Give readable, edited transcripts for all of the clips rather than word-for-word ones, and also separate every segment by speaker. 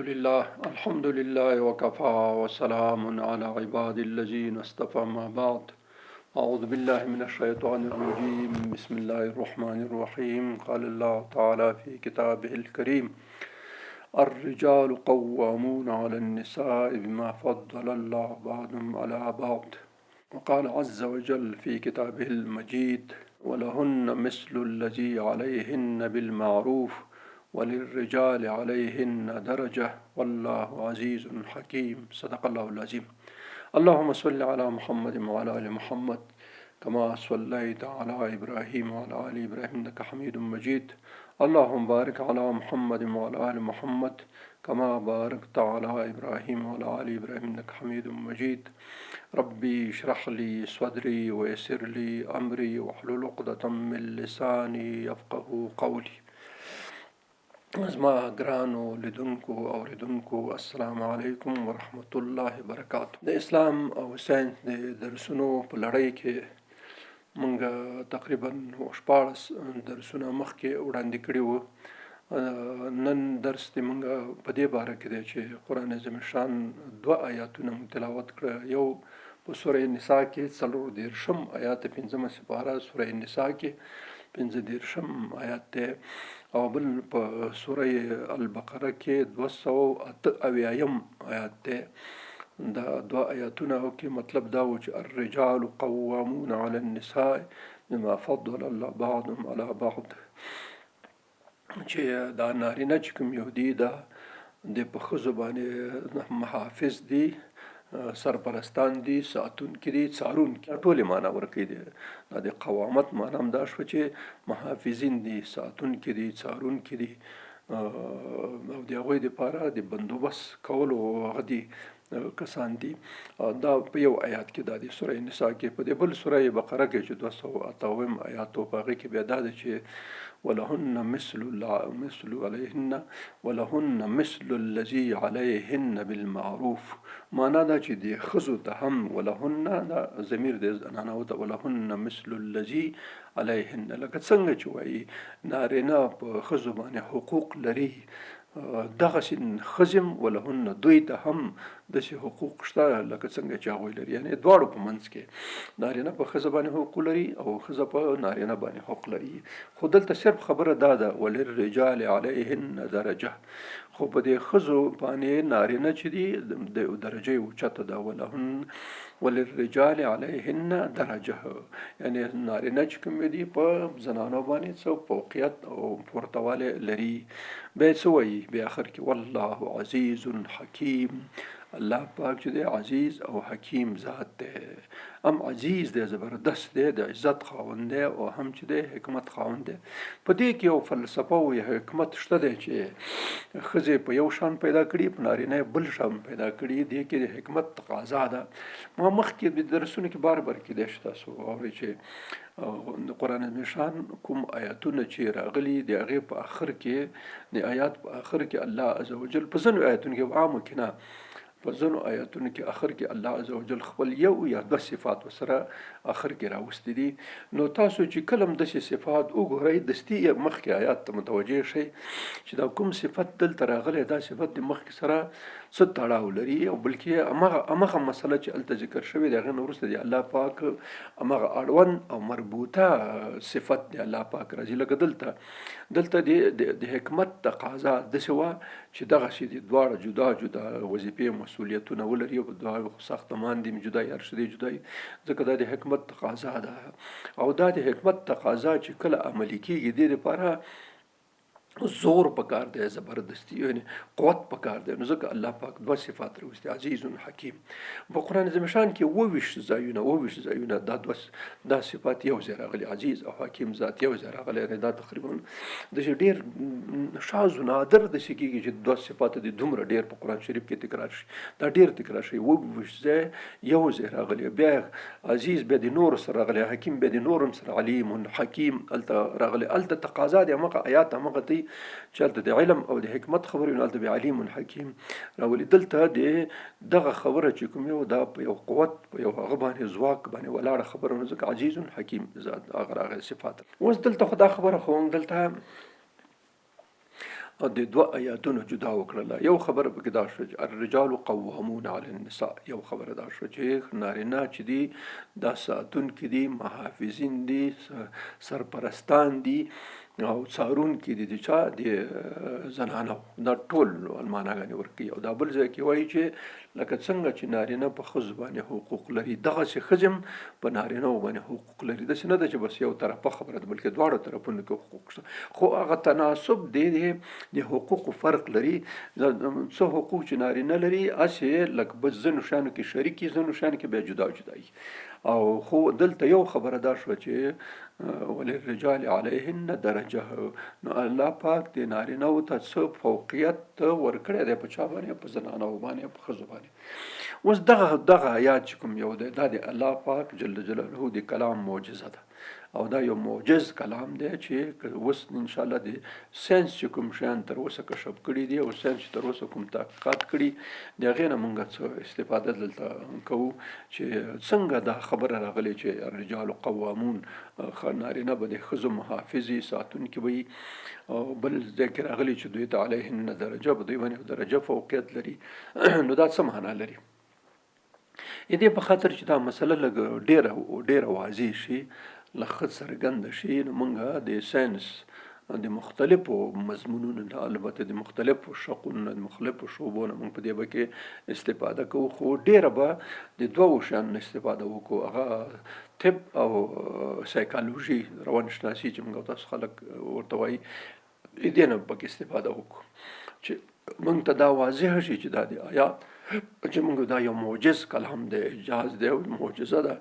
Speaker 1: لله الحمد لله وكفى وسلام على عباد الذين اصطفى ما بعد أعوذ بالله من الشيطان الرجيم بسم الله الرحمن الرحيم قال الله تعالى في كتابه الكريم الرجال قوامون على النساء بما فضل الله بعضهم على بعض وقال عز وجل في كتابه المجيد ولهن مثل الذي عليهن بالمعروف وللرجال عليهن درجة والله عزيز حكيم صدق الله العظيم اللهم صل على محمد وعلى آل محمد كما صليت على إبراهيم وعلى آل إبراهيم إنك حميد مجيد اللهم بارك على محمد وعلى آل محمد كما باركت على إبراهيم وعلى آل إبراهيم إنك حميد مجيد ربي اشرح لي صدري ويسر لي أمري واحلل عقدة من لساني يفقه قولي زما ګرانو لیدونکو اوریدونکو السلام علیکم ورحمت الله وبرکاتو. د اسلام او ساينس د درسونو په لړۍ کې مونږ تقریبا 16 درسونه مخکې وړاندې کړي وو. نن درس د مونږ په دې باره کې دی چې قرآن عظیم شان دوه آیاتونه مونږ تلاوت کړه. یو په سوره نساء کې 34 آیات، پنځمه سپاره سوره نساء کې 35 آیات دی، او بل په سوره البقره کې 278 آیات دی. دا دوه آیاتونه کې مطلب دا و چې الرجال قوامون علی النساء بما فضل الله بعضهم علی بعض، چې دا نارینه چې کوم یو دی دا د په ښځو باندې محافظ دي، سرپرستان دي، ساتونکي دي، څارونکي، ټولې معنا ورکوي دي. دا د قوامت معنا هم دا شوه چې محافظین دي، ساتونکي دي، څارونکي دي، او د هغوی دپاره د بندوبست کولو هغه دي کسان دي. دا په یو آیات کې دا دی سوره نساء کې. په دې بل سوره بقره کې چې 278 آیات په هغې کې بیا دا دی چې ولهن مثل مثل علیهن ولهن مثل الذي علیهن بالمعروف، معنا دا چې د ښځو ته هم ولهن، دا ضمیر د زنانو ته، ولهن مثل الذي علیهن، لکه څنګه چې وایي نارینه په ښځو باندې حقوق لري، دغسې ښځې هم ولهن دوی ته هم داسې حقوق شته لکه څنګه چې هغوی لري. یعنې دواړو په منځ کې نارینه په ښځه باندې حقوق لري او ښځه په نارینه باندې حق لري. خو دلته صرف خبره دا ده وللرجال علیهن درجه، خو په دې ښځو باندې نارینه چې دي د درجه یې اوچته ده، ولهن وللرجال علیهن درجه، یعنې نارینه چې کوم دي په زنانو باندې څه فوقیت او پورتهوالی لري. بیا څه وایي بیا آخر کې والله عزیز حکیم، الله پاک چې دی عزیز او حکیم ذات دی، هم عزیز دی زبردست دی، د عزت خاوند دی، او هم چې دی حکمت خاوند دی. په دې کې یو فلسفه او یو حکمت شته دی چې ښځې په یو شان پیدا کړي، په نارینه یې بل شان پیدا کړي. دې کې د حکمت تقاضا ده. ما مخکې د درسونو کې بار بار کېدای شي تاسو واورئ چې د قرآن عظیم شان کوم آیاتونه چې راغلي د هغې په آخر کې، د آیات په آخر کې الله عز وجل په ځینو آیاتونو کې، عامو کې نه، په ځینو آیاتونو کې آخر کې الله عز وجل خپل یو یا دوه صفات ورسره آخر کې راوستي دي. نو تاسو چې کله هم داسې صفات وګورئ دستي یې مخکې آیات ته متوجه شئ چې دا کوم صفت دلته راغلی دا صفت د مخکې سره څه تړاو لري، او بلکې هماغه مسله چې هلته ذکر شوې د هغې نه وروسته د الله پاک هماغه اړوند او مربوطه صفت د الله پاک راځي. لکه دلته د حکمت تقاضا داسې وه چې دغسې دي دواړه جدا جدا وظیفې مسؤلیتونه ولري، او دواړه خو ساختمان دي جدا وي، هر څه دی جدا وي، ځکه دا د حکمت تقاضا ده. او دا د حکمت تقاضا چې کله عملي کېږي دې دپاره زور پکار دی، زبردستی یعنی قوت پکار دی. نو ځکه الله پاک دوه صفات راوستي، عزیز حکیم. په قرآن عظیم شان کې 27 ځایونه دا دوه دا صفات یو ځای راغلي، عزیز او حکیم ذات یو ځای راغلی. یعنې دا تقریبا داسې ډېر شاذ و نادر داسې کېږي چې دوه صفات دې دومره ډېر په قرآن شریف کې تکرار شي، دا ډېر تکرار شي. 27 ځای یو ځای راغلی، بیا عزیز بیا د نورو سره راغلی، حکیم بیا د نورو سره، علیم حکیم هلته راغلی. هلته تقاضا د همغه آیات همغه دی چې هلته د علم او د حکمت خبرې وي، نو هلته بیا علیم حکیم راولي. دلته د دغه خبره چې کوم یو دا په یو قوت په یو هغه باندې ځواک باندې ولاړه خبره، نو ځکه عزیز حکیم ذات هغه راغی صفات. اوس دلته خو دا خبره خو دلته د دوه آیاتونو جدا وکړله. یو خبره پکې دا شوه چې الرجال قوامون علی النساء، یو خبره دا شوه چې نارینه چې دي دا ساتونکي دي، محافظین دي، سرپرستان دي او څارونکي دي د چا؟ د زنانو. دا ټول معناګانې ورکوي. او دا بل ځای کې وایي چې لکه څنګه چې نارینه په ښځو باندې حقوق لري، دغسې ښځې هم په نارینه باندې حقوق لري. داسې نه ده چې بس یو طرفه خبره ده، بلکې دواړو طرفونو کې حقوق شته، خو هغه تناسب دی د حقوقو فرق لري. څه حقوق چې نارینه لري هسې لکه بس ځینو شیانو کې شریک وي، ځینو شیانو کې بیا جدا جدا وي. او خو دلته یو خبره دا شوه چې وللرجال علیهن درجه، نو الله پاک د نارینه و ته څه فوقیت ورکړی دی په چا باندې؟ په زنانو باندې، په ښځو باندې. اوس دغه آیات چې کوم یو دی، دا د الله پاک جل جلاله د کلام معجزه ده، او دا یو معجز کلام دی چې اوس ان شاء الله د ساينس چې کوم شیان تر اوسه کشف کړي دي او ساينس چې تر اوسه کوم تحقیقات کړي، د هغې نه مونږ څه استفاده دلته کوو چې څنګه دا خبره راغلې چې الرجال قوامون، نارینه به د ښځو محافظ وي، ساتونکي به وي، او بل ځای کې راغلي چې دوی ته علیهن درجه، په دوی باندې درجه فوقیت لري. نو دا څه معنا لري؟ دې په خاطر چې دا مسله لږ ډېره ډېره واضح شي، لږ ښه څرګنده شي، نو موږ د ساينس د مختلفو مضمونونو نه، البته د مختلفو شقونو نه، د مختلفو شعبو نه موږ په دې به کې استفاده کوو، خو ډېره به د دوو شیانو نه استفاده وکړو، هغه طب او سایکالوژي، روانشناسي چې موږ تاسو خلک ورته وایي، دې نه پکې استفاده وکړو چې موږ ته دا واضح شي چې دا د آیات چې موږ دا یو معجز کلام دی، اعجاز دی او معجزه ده.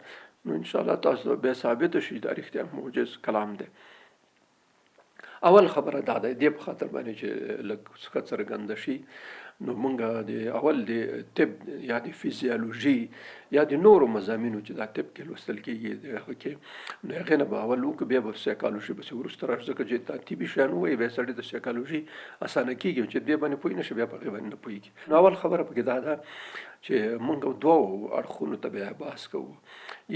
Speaker 1: نو ان شاء الله تاسو به ثابت شي دا رښتیا معجز کلام دی. اول خبره دا ده، دې په خاطر باندې چې لږ څه څرګنده شي، نو مونږ د اول د طب یا د فزیولوژي یا د نورو مضامینو چې دا طب کې لوستل کېږي د هغه کې، نو هغې نه به اول وکړو، بیا به سایکالوژي پسې وروسته راشو، ځکه چې دا طبي شیان ووایي بیا سړی د سایکالوژي اسانه کېږي، چې دې باندې پوه نه شي بیا په هغې باندې نه پوهېږي. نو اول خبره پکې دا ده چې مونږ دوو اړخونو ته بیا بحث کوو،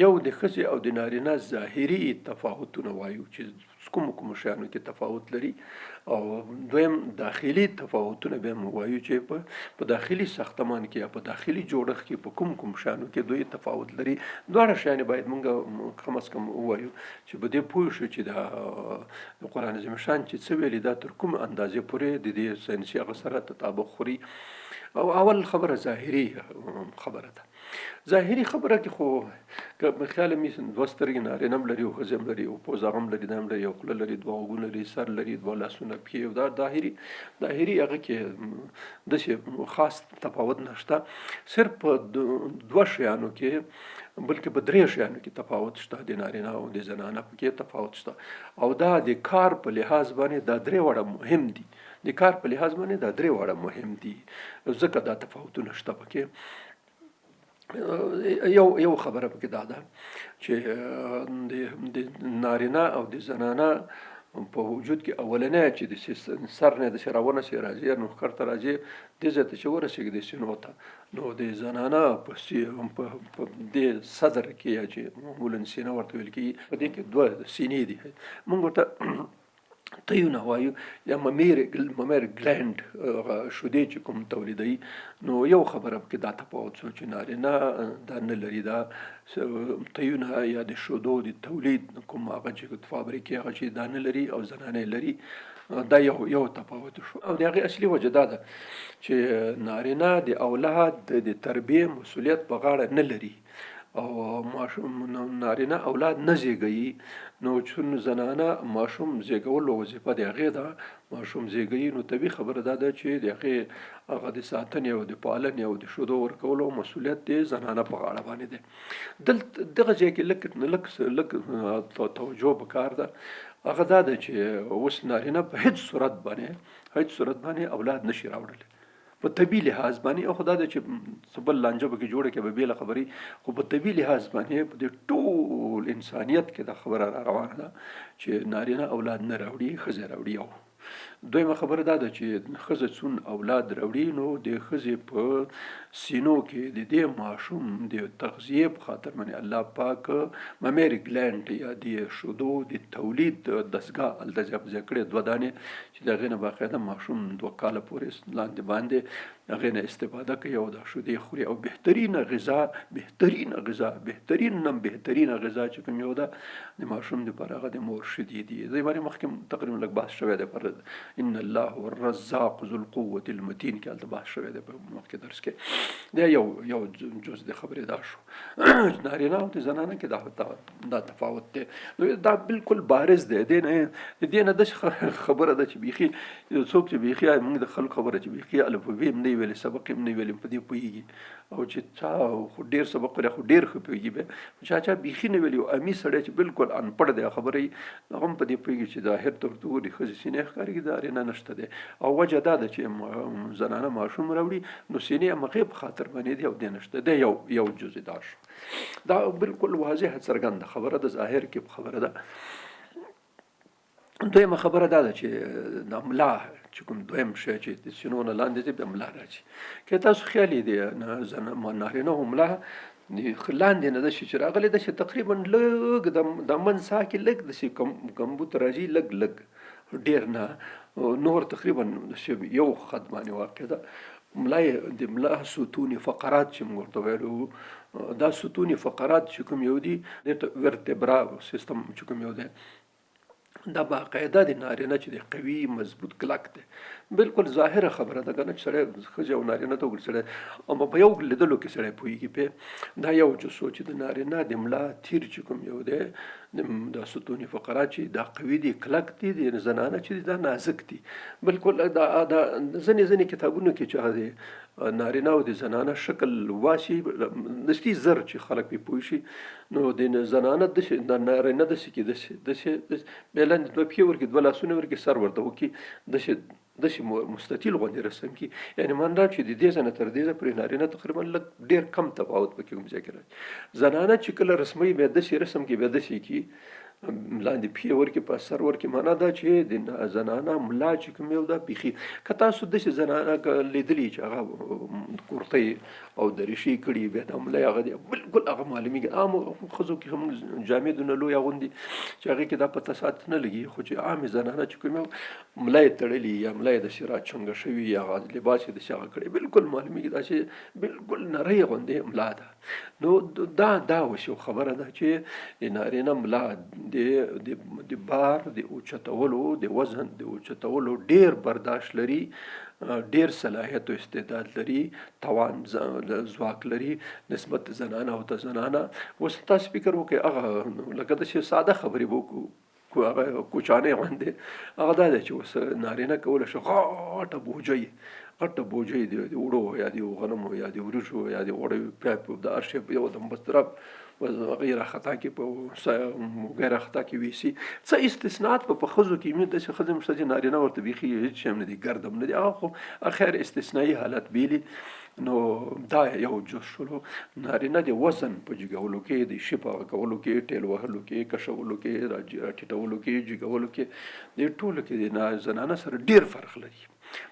Speaker 1: یو د ښځې او د نارینه ظاهري تفاوتونه وایو چې کوم کوم شیانو کې تفاوت لري، او دویم داخلي تفاوتونه به هم وایو چې په داخلي ساختمان کې یا په داخلي جوړښت کې په کوم کوم شیانو کې دوی تفاوت لري. دواړه شیان باید مونږ کم از کم ووایو چې په دې پوه شو چې دا د قرآن عظیم شان چې څه ویلي دا تر کوم اندازې پورې د دې ساینسي هغه سره تطابق خوري. او اول خبره ظاهري خبره ده. ظاهري خبره کې خو که په خیال مې دوه سترګې نارینه هم لري او ښځې هم لري او پوزه هم لري، دا هم لري، او خوله لري، دوه غوږونه لري، سر لري، دوه لاسونه، پښې، او دا ظاهري هغه کې داسې خاص تفاوت نشته. صرف په دوه شیانو کې، بلکې په درې شیانو کې تفاوت شته، د نارینه او د زنانه پکې تفاوت شته، او دا د کار په لحاظ باندې دا درې واړه مهم دي. د کار په لحاظ باندې دا درې واړه مهم دي، ځکه دا تفاوتونه شته پکې. یو خبره پکې دا ده چې د نارینه او د زنانه په وجود کې اولنی چې د سر نه داسې راونسي راځي، نو ښکر ته راځي، دې ځای ته چې ورسېږي د سینو ته، نو د زنانه په دې صدر کې یا چې معمولاً سینه ورته ویل کېږي، په دې کې دوه سینې دي، موږ ورته تیونه وایو یا ممیر ګلند هغه شودې چې کوم تولیدوي. نو یو خبره پکې دا تفاوت شو چې نارینه دا نه لري، دا تیونه یا د شودو د تولید کوم هغه چې فابریکې هغه چې دا نه لري او زنانه یې لري، دا یو تفاوت شو. او د هغې اصلي وجه دا ده چې نارینه د اولاد د تربیې مسؤلیت په غاړه نه لري، او ماشوم نارینه اولاد نه زیږوي، نو چون زنانه ماشوم زیږولو وظیفه د هغې ده، ماشوم زیږوي، نو طبیعي خبره دا ده چې د هغې هغه د ساتنې او د پالنې او د شودو ورکولو مسؤلیت د زنانه په غاړه باندې دی. دلته دغه ځای کې لږ لږ توجه پکار ده، هغه دا ده چې اوس نارینه په هیڅ صورت باندې اولاد نشي راوړلی په طبیعي لحاظ باندې. او خو دا ده چې څه بل لانجه پکې جوړه کړي به بېله خبرې، خو په طبیعي لحاظ باندې په دې ټول انسانیت کې دا خبره را روانه ده چې نارینه اولاد نه راوړي، ښځې راوړي. او دویمه خبره دا ده چې ښځه څون اولاد راوړي نو د ښځې په سینو کې د دې ماشوم د تغذیې په خاطر باندې الله پاک ممیري ګلینډ یا د شودو د تولید دستګاه هلته ځای په ځای کړې، دوه دانې، چې د هغې نه باقاعده ماشوم 2 کاله پورې لاندې باندې هغې نه استفاده کوي او دا شودې خوري. او بهترینه غذا، بهترینه غذا، بهترین نم بهترینه غذا چې کوم یو ده د ماشوم دپاره، هغه د مور شیدې دي. دې باندې مخکې تقریبا لږ بحث شوی دی، پر ان الله هو الرزاق ذو القوة المتین کې هلته بحث شوی دی په مخکې درس کې. دا یو یو جز د خبرې دا شو، نارینه او د زنانه کې دا تفاوت دی. نو دا بالکل بارز دی. دې نه دې نه داسې خبره ده چې بیخي څوک چې بیخي موږ د خلکو خبره چې بیخي الف ب هم نه ویلې، سبق هم نه ویلې، په دې پوهېږي، او چې چا خو ډېر سبق ویلی خو ډېر ښه پوهېږي بیا. چا چا بیخي نه ویلي، امي سړی چې بالکل انپړ دی، خبره یې هغه هم په دې پوهېږي چې ظاهر ته ورته وګوري، ښځې سینې ښکارېږي، د نارینه نشته دی. او وجه دا ده چې زنانه ماشوم راوړي نو سینې همغې په خاطر باندې دی او دی نشته دی. یو یو جزء دا شو. دا بالکل واضح څرګنده خبره ده، ظاهر کې خبره ده. دویمه خبره دا ده چې د ملا چې کوم دویم شی چې د سینو نه لاندې دی، بیا ملا راځي. که تاسو خیال یې دی نارینه هم ملا لاندې نه داسې چې راغلی، داسې تقریبا لږ د من سا کې لږ داسې کمبوت راځي، لږ لږ، ډېر نه، نور تقریبا داسې یو خط باندې واقع ده. ملا د ملا ستوني فقرات چې موږ ورته ویلو، دا ستوني فقرات چې کوم یو دي، د ورتبرا سیستم چې کوم یو دی، دا باقاعده د نارینه چې د قوي، مضبوط، کلک دی. بالکل ظاهره خبره ده کنه چې سړی ښځې او نارینه ته وګوري، سړی اما په یو لیدلو کې سړی پوهېږي پې. دا یو جزو چې د نارینه د ملا تیر چې کوم یو دی، د ستوني فقرات چې دا قوي دي، کلک دي، د زنانه چې دا نازک دي بالکل. دا ځینې ځینې کتابونو کې چې هغه نارینه او د زنانه شکل واسي دستي زر چې خلک پرې پوه شي، نو د زنانه داسې، د نارینه داسې کې داسې داسې، بیا لاندې دوه پښې ورکړي، دوه لاسونه ورکړي، سر ورته وکړي، داسې داسې مستطیل غوندې رسم کړي. یعنې معنا دا چې د دې ځای نه تر دې ځایه پورې نارینه تقریبا لږ ډېر کم تفاوت پکې کوم ځای کې راځي. زنانه چې کله رسموي، بیا داسې رسم کړي، بیا داسې کړي، لاندې پښې ورکړي، په سر ورکړي. معنا دا چې د زنانه ملا چې کوم یو ده بیخي، که تاسو داسې زنانه لیدلي چې هغه کورتۍ او دریشي کړي، بیا د ملا هغه دی بالکل هغه معلومیږي. عامو ښځو کې هم جامې دونه لوی اغوندي چې هغې کې دا پته سات نه لګي، خو چې عامې زنانه چې کوم یو ملا یې تړلي یا ملا یې داسې راچنګه شوي یا لباس یې داسې هغه کړی، بالکل معلومیږي داسې بالکل نرۍ غوندې ملا ده. نو دا اوس یو خبره ده چې د نارینه ملا د بار د اوچتولو، د وزن د اوچتولو ډیر برداشت لري، ډیر صلاحیت او استعداد لري، توان، ځواک لري نسبت زنانه او ته. زنانه اوس تاسو فکر وکړئ، هغه لکه داسې ساده خبرې به وکړو، هغه کوچانۍ غوندې، هغه دا دی چې اوس نارینه کولی شي غټه بوجۍ، غټه بوجۍ د اوړو یا د غنمو یا د وریجو یا د غوړیو پیپ، د هر شي په یو دم بس درب بس هغه راخطا کې په اوږه راخطا کې ویسي. څه استثنات په ښځو کې مې داسې ښځې هم شته چې نارینه ورته بیخي هېڅ شی هم نه دي، ګرد هم نه دي، هغه خو خیر استثنایي حالت بیلي. نو دا یو جز شولو. نارینه د وزن په جګولو کې، د شي په کولو کې، ټیل وهلو کې، کشولو کې، راټیټولو کې، جګولو کې، د ټولو کې د زنانه سره ډیر فرق لري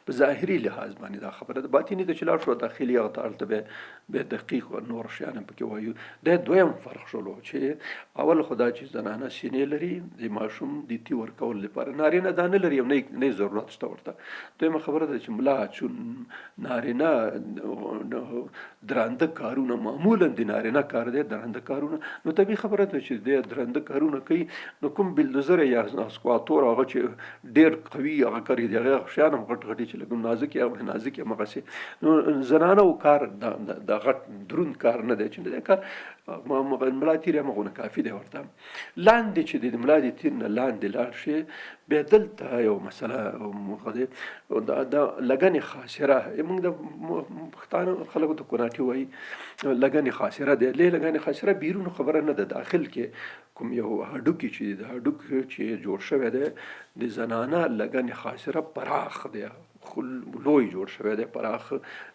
Speaker 1: په ظاهري لحاظ باندې. دا خبره ده. باطني ته چې لاړ شو، داخلي هغه ته، هلته بیا بیا دقیق نور شیان هم پکې وایو. دا دویم فرق شولو چې اول خو دا چې زنانه سینې لري د ماشوم د تی ورکولو لپاره، نارینه دا نه لري او نه ضرورت شته ورته. دویمه خبره ده چې ملا چون نارینه درانده کارونه، معمولا د نارینه کار دی درانده کارونه، نو طبیعي خبره ده چې د درانده کارونه کوي، نو کوم بلدوزر یا اسکواتور هغه چې ډیر قوي هغه کار دی، هغه شیان هم غټ غټي چې لږ نازک هغه نازک همغسې. نو زنانه و کار د غټ دروند کار نه دی چې د کار ملا تیر همغونه کافي دی ورته. لاندې چې د ملا د تیر نه لاندې لاړ شي، بیا دلته یو مسله ده، دا لګنې خاصره. موږ د پښتانه خلکو ته کوناټي وایي، لګنې خاصره دی. لګنې خاصره بیرون خبره نه ده، داخل کې کوم یو هډوکي چې د هډوکي چې جوړ شوی دی، د زنانه لګنې خاصره پراخ دی، لوی جوړ شوی دی، پراخ،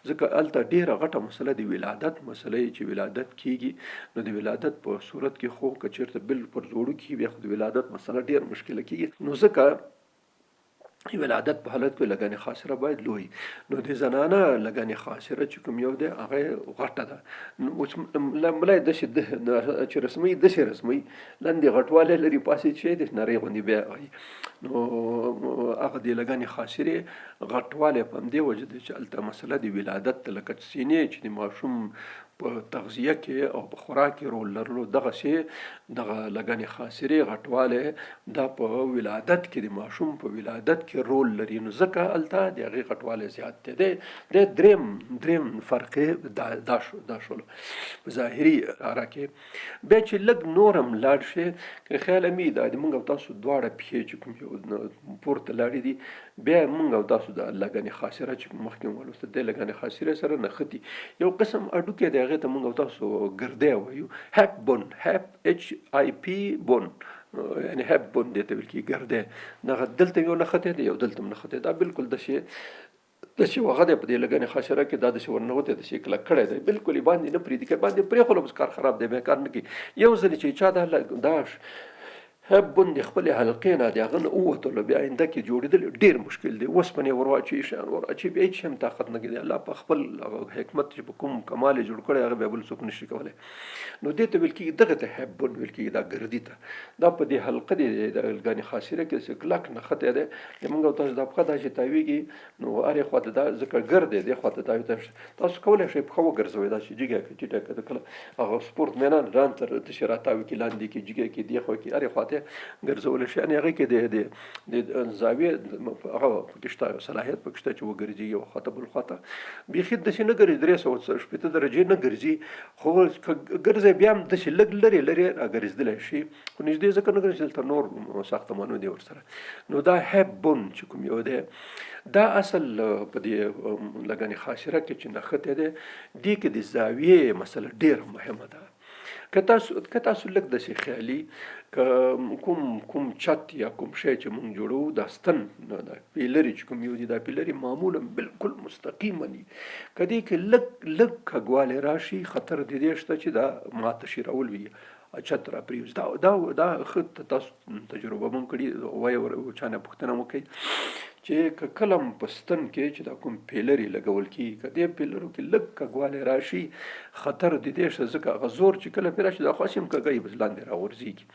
Speaker 1: ځکه هلته ډیره غټه مسله د ولادت مسله چې ولادت کیږي، نو د ولادت په صورت کې خو که چېرته بل پر زوړو کې بیا خو د ولادت مسله ډیره مشکله کیږي. نو ځکه ولادت په حالت کې لګنې خاصره باید لوی، نو د زنانه لګنې خاصره چې کوم یو دی هغه غټه ده. نو اوس ملا داسې چې رسمي داسې رسمي لاندې غټوالی لري، پاسې چې د نرۍ غوندې بیا وایي. نو هغه د لګنې خاصرې غټوالی په همدې وجه دی چې هلته مسله د ولادت ده، لکه سینې چې د ماشوم په تغذیه کې او په خوراک کې رول لرلو، دغسې دغه لګنې خاصرې غټوالی دا په ولادت کې د ماشوم په ولادت کې رول لري، نو ځکه هلته د هغې غټوالی زیات دی. د دریم فرق دا شو، دا شولو په ظاهري لاره کې. بیا چې لږ نور هم لاړ شي، که خیال مې دا د موږ او تاسو دواړه پښې چې کوم یو پورته لاړې دي، بیا موږ او تاسو د لګنې خاصره چې مخکې مو ولوسته، د لګنې خاصرې سره نښتي یو قسم هډوکی دی، هغې ته موږ او تاسو ګردی وایو، هیپ بون، هیپ ایچ آی پی بون، یعنی هیپ بون دې ته ویل کېږي، ګردی. دغه دلته یو نښتی دی، یو دلته هم نښتی، دا بالکل داسې هغه دی په دې لګنې خاصره کې، دا داسې ورننوتی، داسې کلک کړی دی، بالکل یې باندې نه پرېږدي، که باندې پرېښولو بس کار خراب دی، بیا کار نه کوي. یو ځل چې چا دا هیپ بون د خپلې حلقې نه د هغه نه ووتلو، بیا آینده کې جوړېدل ډېر مشکل دی. اوسپنې ور واچوي، شیان ور واچوي، بیا هېڅ شی هم طاقت نه کوي. الله په خپل هغه حکمت چې په کوم کمال یې جوړ کړی هغه بیا بل څوک نه شي کولی. نو دې ته ویل کېږي، دغه ته هیپ بون ویل کېږي، دا ګردي ته، دا په دې حلقه دی د ګانې خاصره کې داسې کلک نښتی دی. د موږ او تاسو دا پښه دا چې تاویږي، نو هرې خوا ته دا ځکه ګرد دی، دې خوا ته تاوي، تاسو کولی شئ پښه وګرځوئ، داسې جګه کړئ، ټیټه کړئ، کله هغه سپورت مینان ځان تر داسې راتاوي کړي، لاندې کړي، جګه کړي، دې خوا کړي، هرې خوا ته ګرځولی شي. یعنې هغې کې د زاویې هغه پکې شته، صلاحیت پکې شته چې وګرځي یو خوا ته بل خوا ته. بیخي داسې نه ګرځي، 360 درجې نه ګرځي، خو که ګرځي بیا هم داسې لږ لرې لرې راګرځېدلی شي، خو نږدې ځکه نه ګرځي چې دلته نور ساختمانونه دي ورسره. نو دا هیپ بون چې کوم یو دی، دا اصل په دې لګنې خاصره کې چې نښتی دی، دې کې د زاویې مسله ډېره مهمه ده. که تاسو لږ داسې خیالي که کوم چت یا کوم شی چې مونږ جوړوو، دا ستن، دا پیلرې چې کوم یو دي، دا پیلرې معمولاً بالکل مستقیماً وي. که دې کې لږ کږوالی راشي، خطر د دې شته چې دا ماته شي، راولوېږي، چت را پرېوځي. دا ښه تاسو تجربه مونږ کړې، وایي چا نه پوښتنه مو کوي چې که کله هم په ستن کې چې دا کوم پیلرې لګول کېږي، که دې پیلرو کې لږ کږوالی راشي، خطر د دې شته، ځکه هغه زور چې کله پرې راشي، دا خو هسې هم کږه وي، بس لاندې راغورځېږي.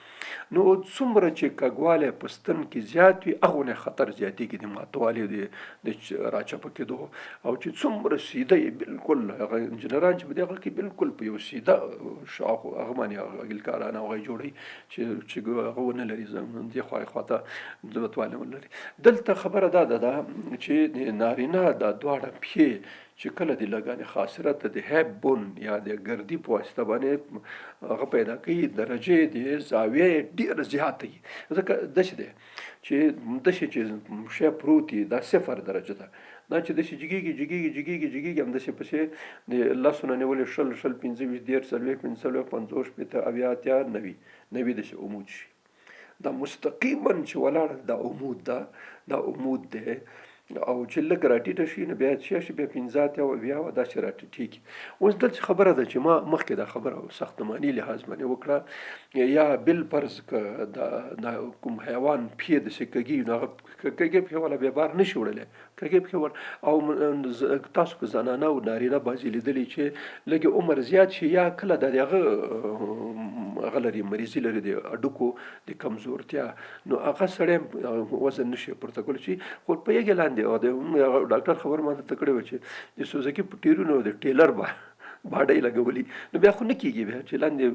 Speaker 1: نو څومره چې کږوالی په ستن کې زیات وي، هغونه خطر زیاتېږي د ماتوالي، د راچپه کېدو. او چې څومره سیده یې، بالکل هغه انجینران چې په دې هغه کې بالکل په یو سیده شاخ هغه باندې هغه ګلکاران هغه جوړوي چې هغه ونه لري، دې خوا خوا ته ماتوالی ونه لري. دلته خبره دا ده دا چې د نارینه دا دواړه پښې چې کله د لګانې خاصره ته د هیپ بون یا د ګردي په واسطه باندې هغه پیدا کوي، درجه د زاویه یې ډېره زیاته وي. ځکه داسې دی چې داسې چې شی پروت وي، دا 0 درجه ده، دا چې داسې جګېږي، جګېږي، جګېږي، جګېږي، همداسې پسې د لسو نه نیولې 20، 20، پنځه ویشت، دېرش، څلوېښت، پنځه څلوېښت، پنځوس، شپېته، اویا، اتیا، نوي داسې عمود شي. دا مستقیماً چې ولاړه ده، دا عمود ده، دا عمود دی. او چې لږ راټیټه شي، نو بیا چې شي، بیا پنځه اتیا او اویا وه، داسې راټیټېږي. اوس دلته خبره ده چې ما مخکې دا خبره ساختماني لحاظ باندې وکړه، یا بل فرض که دا کوم حیوان پښې داسې کږي، نو هغه کږې پښې والا بیا بار نه شي وړلی، کږې پښې والا. او تاسو که زنانه او نارینه بعضې لیدلي چې لږ عمر زیات شي، یا کله د هغه هغه لري، مریضي لري د هډوکو د کمزورتیا، نو هغه سړی وزن نه شي پورته کولی چې خو په یږې لاندې. او د هغه ډاکټر خبر ما درته کړې وه چې د سوزکي په ټیرونو د ټیلر باډۍ لګولي، نو بیا خو نه کېږي، بیا چې لاندې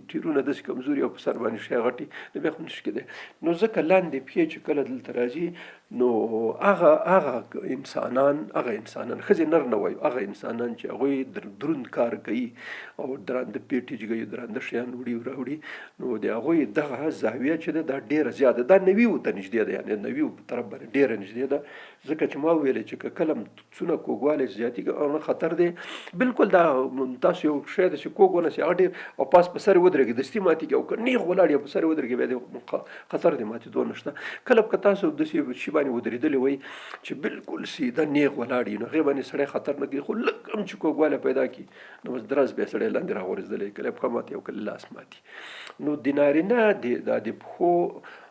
Speaker 1: ټیرونه داسې کمزوري او په سر باندې شی غټي، نو بیا خو نه شي کېدی. نو ځکه لاندې پښې چې کله دلته راځي، نو هغه انسانان، ښځې نر نه وایو، هغه انسانان چې هغوی دروند کار کوي او درانده پیټي جګوي، درانده شیان وړي او راوړي، نو د هغوی دغه زاویه چې ده دا ډېره زیاته ده، دا نویو ته نږدې ده، یعنې نویو په طرف باندې ډېره نږدې ده. ځکه چې ما وویلې چې که کله هم څونه کوږوالی زیاتېږي، هغه خطر دی. بالکل دا تاسو یو شی دی چې کوږ ونیسئ، هغه ډېر او پاس په سر یې ودرېږي، دستي ماتېږي، او که نېغ ولاړ یې په سر یې ودرېږي، بیا د خطر د ماتېدو نشته. کله که تاسو داسې شي باندې ودرېدلي وئ چې بالکل سیده نېغ ولاړ یې، نو هغې باندې سړی خطر نه کوي، خو لږ هم چې کوږوالی پیدا کړي، نو بس درز بیا سړی لاندې راغورځېدلی، کله پښه ماتي او کله لاس ماتي. نو د نارینه دا د پښو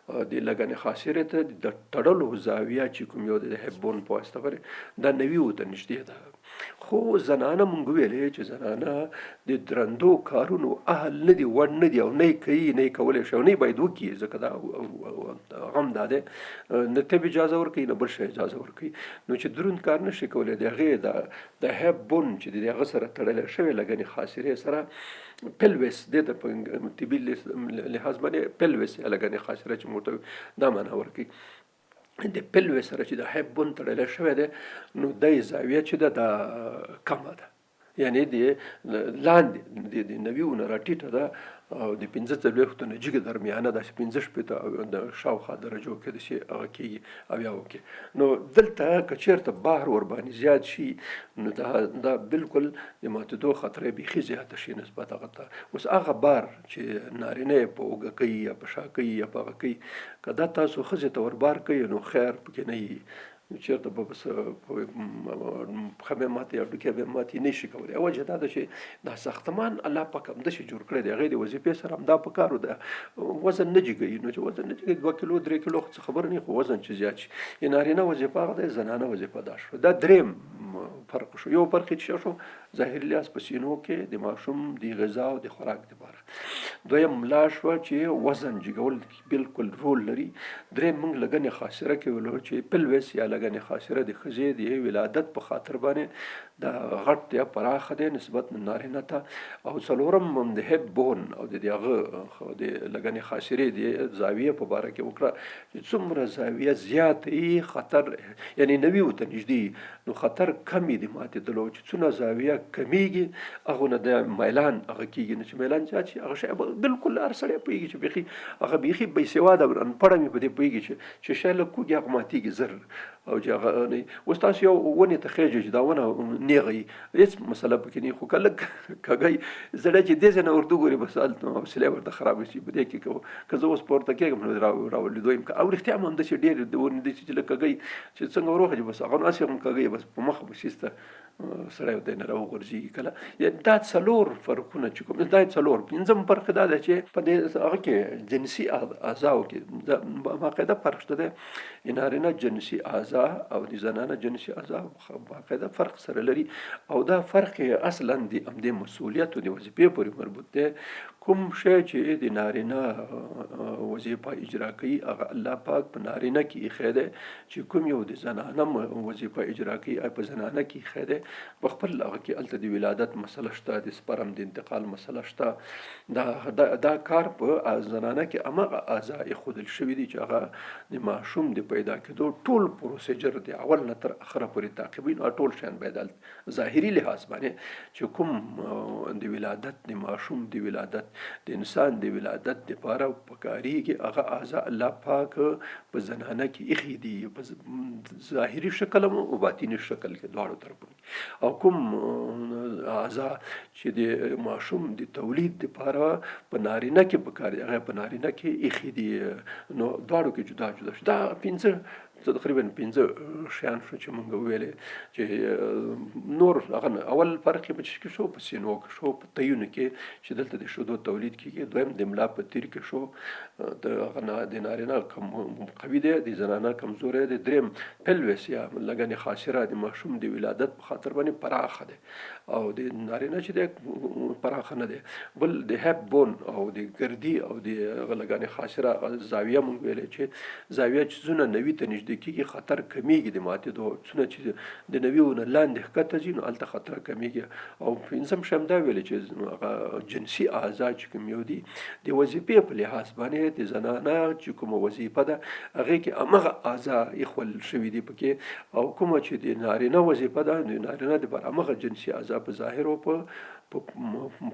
Speaker 1: د لګنې خاصرې ته د تړلو زاویه چې کوم یو د هیپ بون په واسطه باندې دا 90 ته نږدې ده. خو زنانه مونږ ویلې چې زنانه د درندو کارونو اهل نه دي، وړ نه دي او نه یې کوي، نه یې کولی شي او نه یې باید وکړي، ځکه دا غم دا دی، نه طب اجازه ورکوي نه بل شی اجازه ورکوي. نو چې دروند کار نه شي کولی، د هغې د هیپ بون چې د هغه سره تړلی شوی لګنې خاصرې سره پلویس، دې ته په طبي لحاظ باندې پلویس یا لګنې خاصره چې موږ ته دا معنا ورکوي، د پلوې سره چې د هیپ بون تړلی شوی دی، نو د زاویه چې ده دا کمه ده، یعنی د لاندې د 90 نه راټیټه ده او د 45 نه جګه درمیانه داسې 65 او د شاوخوا درجو کې داسې هغه کېږي اویاو کې. نو دلته که چېرته بار ورباندې زیات شي نو دا بالکل د ماتېدو خطره یې بیخي زیاته شي نسبت هغه ته. اوس هغه بار چې نارینه یې په اوږه کوي یا په شا کوي یا په هغه کوي، که دا تاسو ښځې ته وربار کوي نو خیر پکې نه وي، چېرته به بس پښه به یې ماتې یا هډوکی به یې ماتې نه شي کولی. وجه دا ده چې دا ساختمان الله پاک همداسې جوړ کړی دی، هغې د وظیفې سره همدا په کار ده، وزن نه جګوي. نو چې وزن نه جګوي 2 کیلو 3 کیلو خو څه خبره نه، خو وزن چې زیات شي، یې نارینه وظیفه هغه ده، زنانه وظیفه دا شوه. دا دریم فرق شو. یو فرق یې چې شو ظاهري لحاظ په سینو کې د ماشوم د غذا او د خوراک دپاره. دویم ملا شوه چې وزن جګول بالکل رول لري. دریم موږ لګنې خاصره کې ویلو چې پلویس یا لګنې خاصره د ښځې د ولادت په خاطر باندې دا غټ دی، پراخه دی نسبت نارینه ته. او څلورم هم د هیپ بون او د هغه د لګنې خاصرې د زاویې په باره کې وکړه چې څومره زاویه زیاته وي خطر، یعنی 90 ته نږدې نو خطر کم وي د ماتېدلو، چې څونه زاویه کمیږي هغه نه د میلان هغه کېږي. نو چې میلان زیات شي هغه شی به بالکل هر سړی پوهېږي چې بیخي هغه بیخي بې سواده انپړه مې په دې پوهېږي چې شی لږ کوږي هغه ماتېږي زر. او چې هغه نه اوس تاسو یو ونې ته خېژئ چې دا ونه نېغه وي هېڅ مسله پکې نه وي، خو که لږ کږی زړی چې دې ځای نه ورته وګوري بس هلته حوصله یې ورته خرابه شي. په دې کې که زه اوس پورته کېږم نو راولېدو یم. او رښتیا هم همداسې ډېرې ونې دي چې لږ کږی چې څنګه وروخېږي بس هغه نو هسې هم کږی بس په مخه به سیسته سړی دی نه راوغورځېږي کله. دا څلور فرقونه چې کوم دا څلور. پنځم فرق دا دی چې په دې هغه کې جنسي اعضاو کې باقاعده فرق شته دی. د نارینه جنسي اعضا او د زنانه جنسي اعضا باقاعده فرق سره لري، او دا فرق یې اصلا د همدې مسؤلیت او د وظیفې پورې مربوط دی. کوم شی چې د نارینه وظیفه اجرا کوي هغه الله پاک په نارینه کې ایښی دی، چې کوم یو د زنانه وظیفه اجرا کوي هغه په زنانه کې ایښی دی. په خپل هغه کې هلته د ولادت مسله شته، د سپرم د انتقال مسله شته. دا کار په زنانه کې هماغه اعضا ایښودل شوي دي چې هغه د ماشوم د پیدا کېدو ټول پروسیجر د اول نه تر اخره پورې تعقیبوي. نو ټول شیان باید هلته ظاهري لحاظ باندې چې کوم د ولادت د ماشوم د ولادت د انسان د ولادت دپاره پکارېږي هغه اعضا الله پاک په زنانه کې ایښي دي، په ظاهري شکل هم او باطني شکل کې دواړو طرفونو کې. او کوم اعضا چې د ماشوم د تولید دپاره په نارینه کې پکار دي هغه په نارینه کې ایښي دي، نو دواړو کې جدا جدا شو. دا پنځه تقریبا پنځه شیان شو چې مونږ وویلې چې نور هغه نه. اول فرق یې په څه کې شو؟ په سینو کې شو، په تیونو کې چې دلته د شیدو تولید کېږي. دویم د ملا په تیر کې شو، د هغه نه د نارینه کم قوي دی، د زنانه کمزوری دی. دریم پلویس یا لګنې خاصره د ماشوم د ولادت په خاطر باندې پراخه دی او د نارینه چې دی پراخه نه دی. بل د هیپ بون او د ګردي او د هغه لګنې خاصره زاویه مونږ ویلې چې زاویه چې څونه 90 ته نږدې کېږي خطر کمیږي د ماتېدو، څونه چې د 90 نه لاندې ښکته ځي نو هلته خطر کمیږي. او پنځم شی هم دا ویلې چې هغه جنسي اعضا چې کوم یو دي د وظیفې په لحاظ باندې د زنانه چې کومه وظیفه ده هغې کې همغه اعضا ایښول شوي دي پکې، او کومه چې د نارینه وظیفه ده د نارینه دپاره همغه جنسي اعضا په ظاهر او په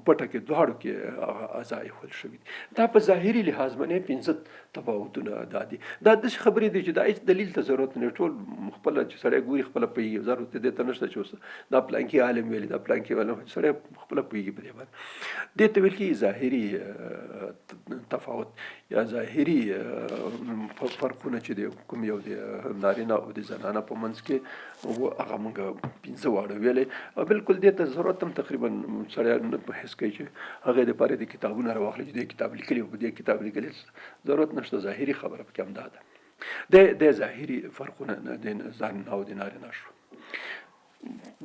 Speaker 1: پټه کې دواړو کې هغه اعضا ایښول شوي دي. دا په ظاهري لحاظ باندې پنځه تفاوتونه دا دي. دا داسې خبرې دي چې دا هېڅ دلیل ته ضرورت نه، ټول خپله چې سړی ګوري خپله پوهېږي، ضرورت دې ته نشته چې اوس دا پلانکي عالم ویلي دا پلانکي عالم، سړی خپله پوهېږي په دې باندې. دې ته ویل کېږي ظاهري تفاوت یا ظاهري فرقونه چې د کوم یو د نارینه او د زنانه په منځ کې و، هغه موږ پنځه واړه ویلې. او بالکل دې ته ضرورت هم تقریبا سړی نه په حس کوي چې هغې دپاره دې کتابونه راواخلي چې دې کتاب لیکلي او په دې کتاب لیکلي، ضرورت نشته. ظاهري خبره پکې همدا ده. د ظاهري فرقونه د ځان او د نارینه شو.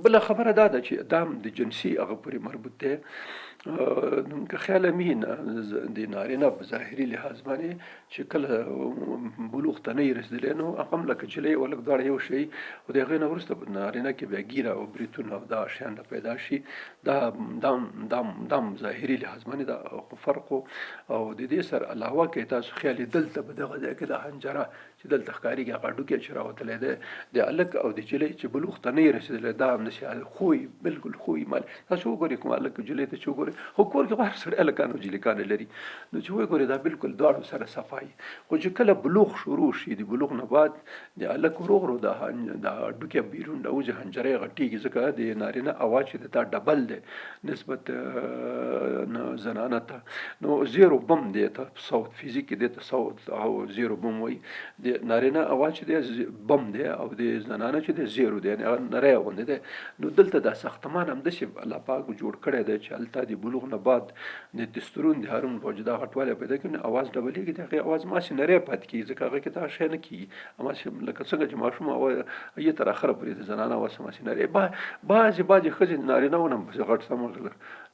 Speaker 1: بله خبره دا ده چې دا هم د جنسي هغه پورې مربوط دی. نو که خیال مې د نارینه په ظاهري لحاظ باندې چې کله بلوغ ته نه یې رسېدلی، نو هغه هم لکه جلۍ او هلک دواړه یو شی، خو د هغې نه وروسته په نارینه کې بیا ږیره او بریتونه او دا شیان پیدا شي. دا دا دا دا هم ظاهري لحاظ باندې دا فرق. او د دې سره علاوه که تاسو خیال دلته په دغه ځای کې د حنجره چې دلته ښکارېږي، هغه هډوکی چې راوتلی دی، د هلک او د جلۍ چې بلوغ ته نه یې رسېدلی، دا هم داسې خوی بالکل خوی مال. تاسو وګورئ، کوم هلک جلۍ ته چې وګورئ، خو کور کې خو هر سړی هلکان او جلکان لري، نو چې وګورئ دا بالکل دواړو سره صفا وي. خو چې کله بلوغ شروع شي، د بلوغ نه بعد د هلک ورو ورو د هډوکی بیرون راوځي، حنجره یې غټېږي، ځکه د نارینه اواز چې دا ډبل دی نسبت زنانه ته. نو زیرو بم دی ته صوت فزیک کې دی ته صوت او زیرو بم وایي. د نارینه اواز چې دی بم دی او د زنانه چې دی زیرو دی، یعنې هغه نری غوندې دی. نو دلته دا ساختمان همداسې الله پاک جوړ کړی دی چې هلته د بلوغ نه بعد د تسترون د هارمون په وجه دا غټوالی پیدا کړي، نو اواز ډبلېږي، د هغې اواز ماسې نری پاتې کېږي، ځکه هغه کې دا شی نه کېږي. هماسې لکه څنګه چې ماشوم اواز یې تر اخره پورې د زنانه اواز هماسې نری. بعضې بعضې ښځې د نارینه ونه هم پسې غټ سم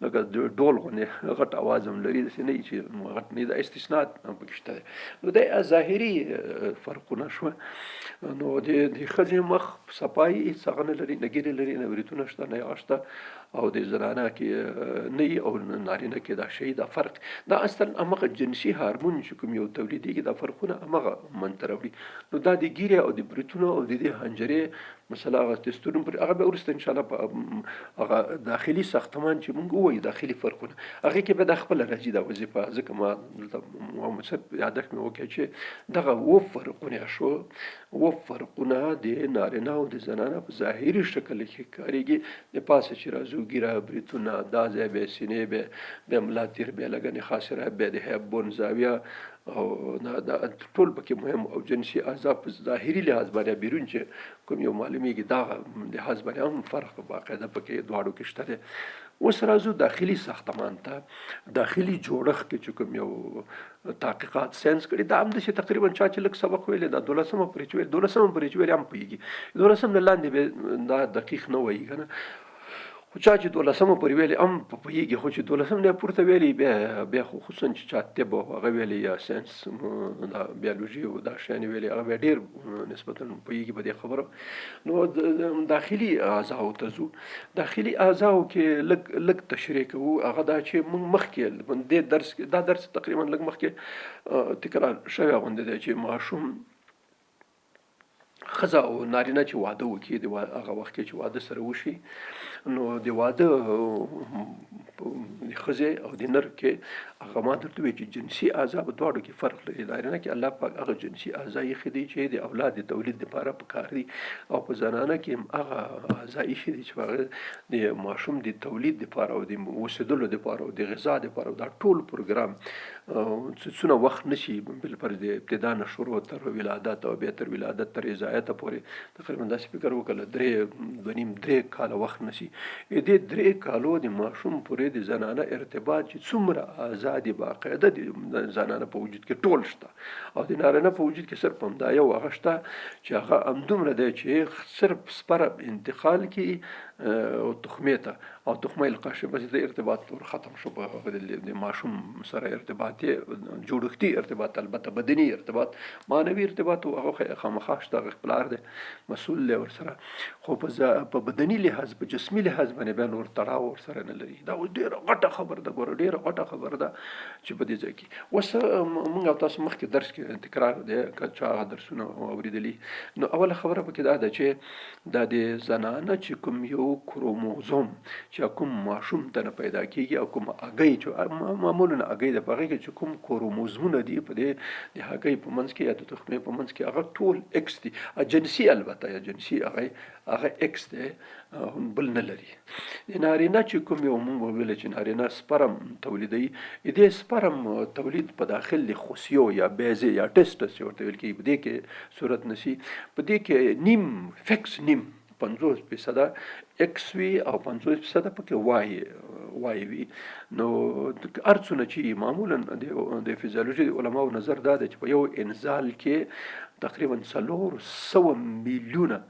Speaker 1: لکه د ډول غوندې غټ اواز هم لري، داسې نه چې غټ نه، دا استثناء پکې شته دی. نو دا ظاهري فرقونه شوه. نو د ښځې مخ صفایي هېڅ هغه نه لري، نه ږیرې لري، نه وریتونه شته، نه هغه شته، او د زنانه کې نه او نارینه کې دا شی دا فرق دا اصلا همغه جنسي هارمون چې کوم یو تولیدېږي، دا فرقونه همغه منځته راوړي. نو دا د ږیرې او د بریتونو او د دې حنجرې مسله هغه تستورون پر هغه به وروسته ان شاء الله په هغه داخلي ساختمان چې موږ ووایو داخلي فرقونه هغه کې به دا خپله راځي دا وظیفه. ځکه ما دلته محمد صاحب یادښت مې وکړ چې دغه اووه فرقونه شو. اووه فرقونه د نارینه او د زنانه په ظاهري شکل کې ښکارېږي. د پاسه چې راځو، ږیره، بریتونه، دا ځای، بیا سینې، بیا بیا ملا تیر، بیا لګنې خاصره، بیا د هیب بون زاویه او دا ټول پکې مهم، او جنسي اعضا په ظاهري لحاظ باندې بیرون چې کوم یو معلومیږي، دا لحاظ باندې هم فرق باقاعده پکې دواړو کې شته دی. اوس راځو داخلي ساختمان ته، داخلي جوړښت کې چې کوم یو تحقیقات ساينس کړي، دا هم داسې تقریبا چا چې لږ سبق ویلی، دا دولسمه پورې چې ویل، دولسمه پورې چې ویل هم پوهېږي، دولسم نه لاندې به دا دقیق نه وایي که نه، خو چا چې دولسمه پورې ویلې هم پوهېږي، خو چې دولسم نه پورته ویلي بیا بیا خو خصوصا چې چا طب او هغه ویلي یا ساینس دا بیولوژي او دا شیان ویلي، هغه بیا ډېر نسبتا پوهېږي په دې خبره. نو داخلي اعضاو ته ځو. داخلي اعضاو کې لږ لږ تشریح کوو. هغه دا چې موږ مخکې دې درس کې، دا درس تقریبا لږ مخکې تکرار شوی غوندې دی چې ماشوم، ښځه او نارینه چې واده وکړي، د هغه وخت کې چې واده سره وشي، نو د واده د ښځې او د نر کې هغه ما درته وویل چې جنسي اعضا په دواړو کې فرق لري. نارینه کې الله پاک هغه جنسي اعضا ایښي دي چې د اولاد د تولید لپاره پکار دي، او په زنانه کې هم هغه اعضا ایښي دي چې هغه د ماشوم د تولید لپاره او د اوسېدلو لپاره او د غذا لپاره. دا ټول پروګرام څونه وخت نشي، بالفرض د ابتدا نه شروع تر ولادت او بیا تر ولادت تر رضایت پورې تقریبا داسې فکر وکړه درې، 2.5، 3 کاله وخت نشي. دې 3 کالو د ماشوم پورې د زنانه ارتباط چې څومره ازادي باقاعده د زنانه په وجود کې ټول شته، او د نارینه په وجود کې صرف همدا یو هغه شته چې هغه همدومره دی چې صرف سپرم انتقال کی او تخمې ته او تخمه القاح شي، بس د ارتباط نور ختم شو. په د ماشوم سره ارتباط جوړښتي ارتباط، البته بدني ارتباط، معنوي ارتباط هغه خامخا شته، هغه پلار دی، مسؤل دی ورسره، خو په بدني لحاظ، په جسمي لحاظ باندې بیا نور تړاو ورسره نه لري. دا اوس ډېره غټه خبره ده. ګوره، ډېره غټه خبره ده چې په دې ځای کې اوس موږ او تاسو مخکې درس کې تکرار دی، که چا هغه درسونه اورېدلي. نو اوله خبره پکې دا ده چې دا د زنانه چې کوم یو کروموزوم چې کوم ماشوم ته نه پیدا کیږي او کوم هګۍ چې معمولا هګۍ ده، په هغې کې چې کوم کروموزمونه دي په دې د هګۍ په منځ کې یا د تخمې په منځ کې، هغه ټول ایکس دي، جنسي البته، یا جنسي هغه هغه ایکس دی، بل نه لري. د نارینه چې کوم یو مونږ وویل چې نارینه سپرم تولیدوي، دې سپرم تولید په داخل د خصیو یا بیضې یا testes چې ورته ویل کېږي، په دې کې صورت نسی. په دې کې نیم فکس نیم 50 فیصده ایکس وي او 50 فیصده پکې وای وای وي. نو هر څونه چې معمولا د فزیولوژي د علماو نظر دا دی چې په یو انزال کې تقریبا 400 میلیونه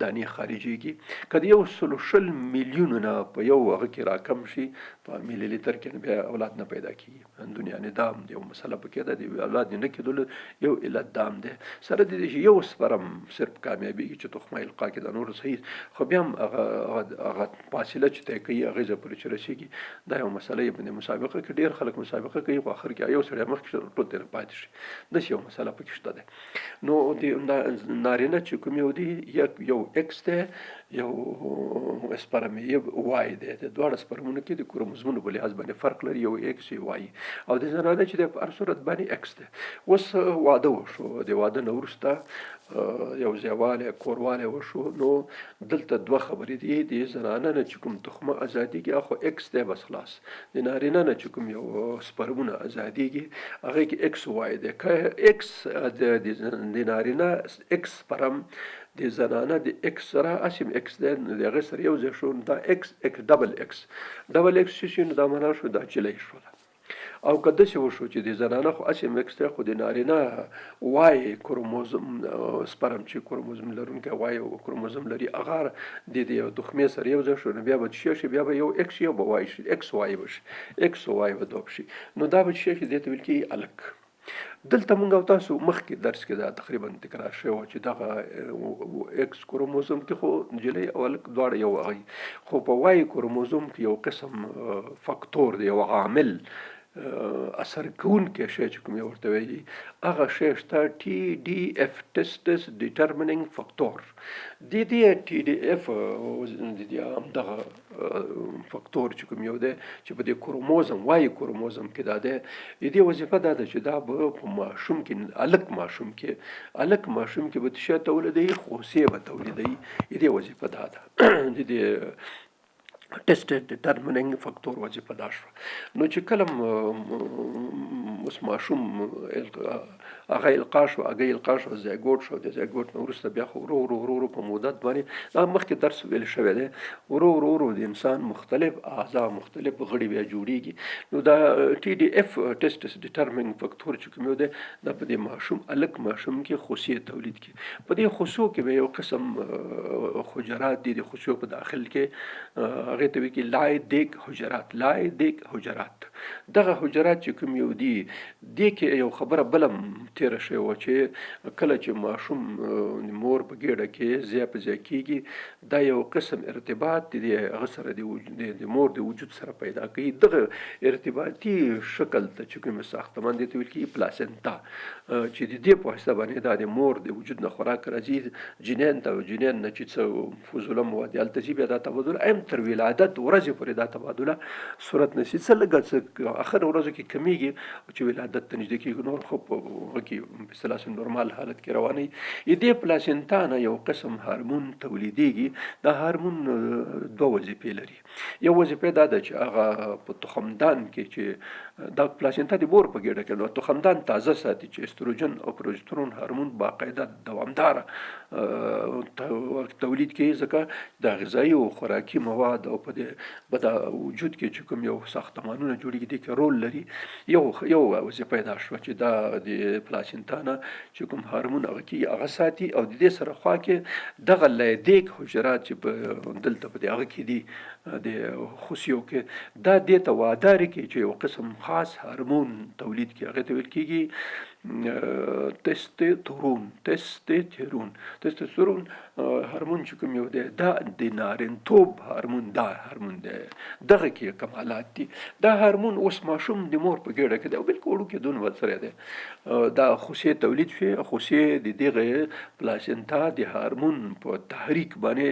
Speaker 1: دانې خارجيږي. که د 120 میلیونو نه په یو هغه کې راکم شي په ملي لیتر کې، بیا اولاد نه پیدا کیږي. دنیا نه دام یو مسله پکې ده، د اولاد نه کېدلو یو علت دام دی. سره د دې چې یو سپرم صرف کامیابیږي چې تخمه القا کې، دا نور صحیح، خو بیا هم هغه فاصله چې طی کوي هغې ځای پورې چې رسېږي، دا یو مسله یې. په دې مسابقه کې ډېر خلک مسابقه کوي، خو اخر کې یو سړی مخکې شي، ټول ترې پاتې شي. داسې یو مسله پکې شته ده. نو د نارینه چې کوم یو دی، یو ایکس دی، یو سپرم یې وای دی. د دواړو سپرمونو کې د کروموزومونو په لحاظ باندې فرق لري، یو ایکس یو وای، او د زنانه چې دی په هر صورت باندې ایکس دی. اوس واده وشو، د واده نه وروسته یو ځایوالی کوروالی وشو. نو دلته دوه خبرې دي. د زنانه نه چې کوم تخمه ازادېږي هغه خو ایکس دی، بس خلاص. د نارینه نه چې کوم یو سپرمونه ازادېږي هغې کې ایکس وای دی. که ایکس د نارینه ایکس سپرم د زنانه د ایکس سره، اسیم ایکس دی، نو د هغې سره یو ځای شو، نو دا ایکس ایکس ډبل ایکس ډبل ایکس چې شي، نو دا معنا شو دا جلۍ شوله. او که داسې وشو چې د زنانه خو اسیم ایکس دی، خو د نارینه وای کروموزوم سپرم چې کروموزوم لرونکی وای کروموزوم لري، هغه د دې یو تخمې سره یو ځای شو، نو بیا به څه شي؟ بیا به یو ایکس یو به وای شي، ایکس وای به شي، ایکس وای به دوب شي. نو دا به څه شي؟ دې ته ویل کېږي هلک. دلته مونږ او تاسو مخکې درس کې دا تقریبا تکرار شوی و چې دغه ایکس کروموزوم کې خو نجلۍ او هلک دواړه یو هغه، خو په وای کروموزوم کې یو قسم فاکتور دی، یو عامل اثر کوونکی شی چې کوم یو ورته ویلي هغه شی شته، ټي ډي اف، ټیسټس ډیټرمنینګ فاکتور. د دې ټي ډي اف د دې همدغه فاکتور چې کوم یو دی چې په دې کروموزم وای کروموزم کې دا دی، د دې وظیفه دا ده چې دا به په ماشوم کې، هلک ماشوم کې به څه شی تولیدوي؟ خوسې به تولیدوي. د دې وظیفه دا ده، د دې ټیسټ ډیټرمنینګ فاکتور وظیفه دا شوه. نو چې کله اوس ماشوم هغه القا شو، هګۍ القا شو، زیګوټ شو، د زیګوټ نه وروسته بیا خو ورو ورو ورو ورو په مدت باندې، دا مخکې درس ویل شوی دی، ورو ورو ورو د انسان مختلف اعضا، مختلف غړي بیا جوړیږي. نو دا ټي ډي اف ټیسټس ډیټرمنینګ فاکتور چې کوم یو دی، دا په دې ماشوم، هلک ماشوم کې خوسې تولید کړي. په دې خوسو کې به یو قسم حجرات دي، د خوسو په داخل کې، هغې ته ویل کېږي لایدیک حجرات. لایدیک حجرات، دغه حجرات چې کوم یو دي، دې کې یو خبره بله تېره شوې وه چې کله چې ماشوم د مور په ګېډه کې ځای په ځای کېږي، دا یو قسم ارتباط د هغه سره د مور د وجود سره پیدا کوي. دغه ارتباطي شکل ته چې کوم ساختمان دی ته ویل کېږي پلاسنتا، چې د دې په واسطه باندې دا د مور د وجود نه خوراک راځي جنین ته، او جنین نه چې څه فضوله مواد هلته ځي، بیا دا تبادله هم تر ولادت ورځې پورې دا تبادله صورت نیسي. څه لږه څه اخر ورځو کې کمیږي، چې ولادت ته نږدې کېږي نور خو په هغه کې په اصطلاح نورمال حالت کې رواني. دې پلاسنتا نه یو قسم هارمون تولیدېږي. دا هارمون دوه وظیفې لري. یو وظیفه دا ده چې هغه په تخمدان کې چې دا پلاسنتا د مور په ګېډه کې، نو تخمدان تازه ساتي چې استروجن او پروجسترون هارمون باقاعده دوامداره تولید کوي، ځکه د غذایي او خوراکي مواد او په دې په دا وجود کې چې کوم یو ساختمانونه جوړیږي دې کې رول لري. یو وظیفه دا شوه چې دا د پلاسنتا نه چې کوم هارمون هغه کېږي هغه ساتي، او د دې سره خوا کې دغه لیدیک حجرات چې په دلته په دې هغه کې دي، د خوسیو کې، دا دې ته وعده کوي چې یو قسم خاص هارمون تولید کړي، هغې ته ویل کېږي تستوسترون. تستوسترون هارمون چې کوم یو دی، دا د نارینتوب هارمون، دا هارمون دی، دغه کې کمالات دي. دا هارمون اوس ماشوم د مور په ګېډه کې دی او بالکل وړوکی دون ورسره دی، دا خوسې تولید شوې. خوسې د دغه پلاسنتا د هارمون په تحریک باندې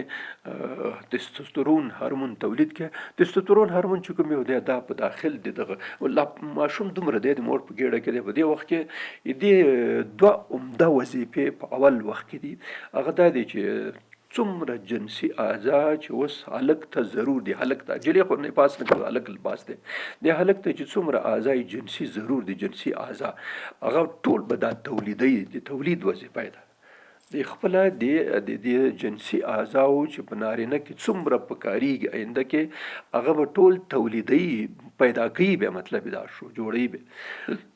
Speaker 1: تستوسترون هارمون تولید کړي. تستوسترون هارمون چې کوم یو دی، دا په داخل د دغه ماشوم دومره دی، د مور په ګېډه کې دی، په دې وخت کې دې دوه عمده وظیفې په اول وخت کې دي. هغه دا دی چې څومره جنسي اعضا چې اوس هلک ته ضرور دي، هلک ته، نجلۍ خو نفاس نه کوي، هلک لباس دی، د هلک ته چې څومره اعضای جنسي ضرور دي، جنسي اعضا، هغه ټول به دا تولیدوي. د تولید وظیفه ده. د خپله د د دې جنسي اعضاوو چې په نارینه کې څومره پکاریږي آینده کې، هغه به ټول تولیدوي، پیدا کوي به، مطلب دا شو جوړوي به.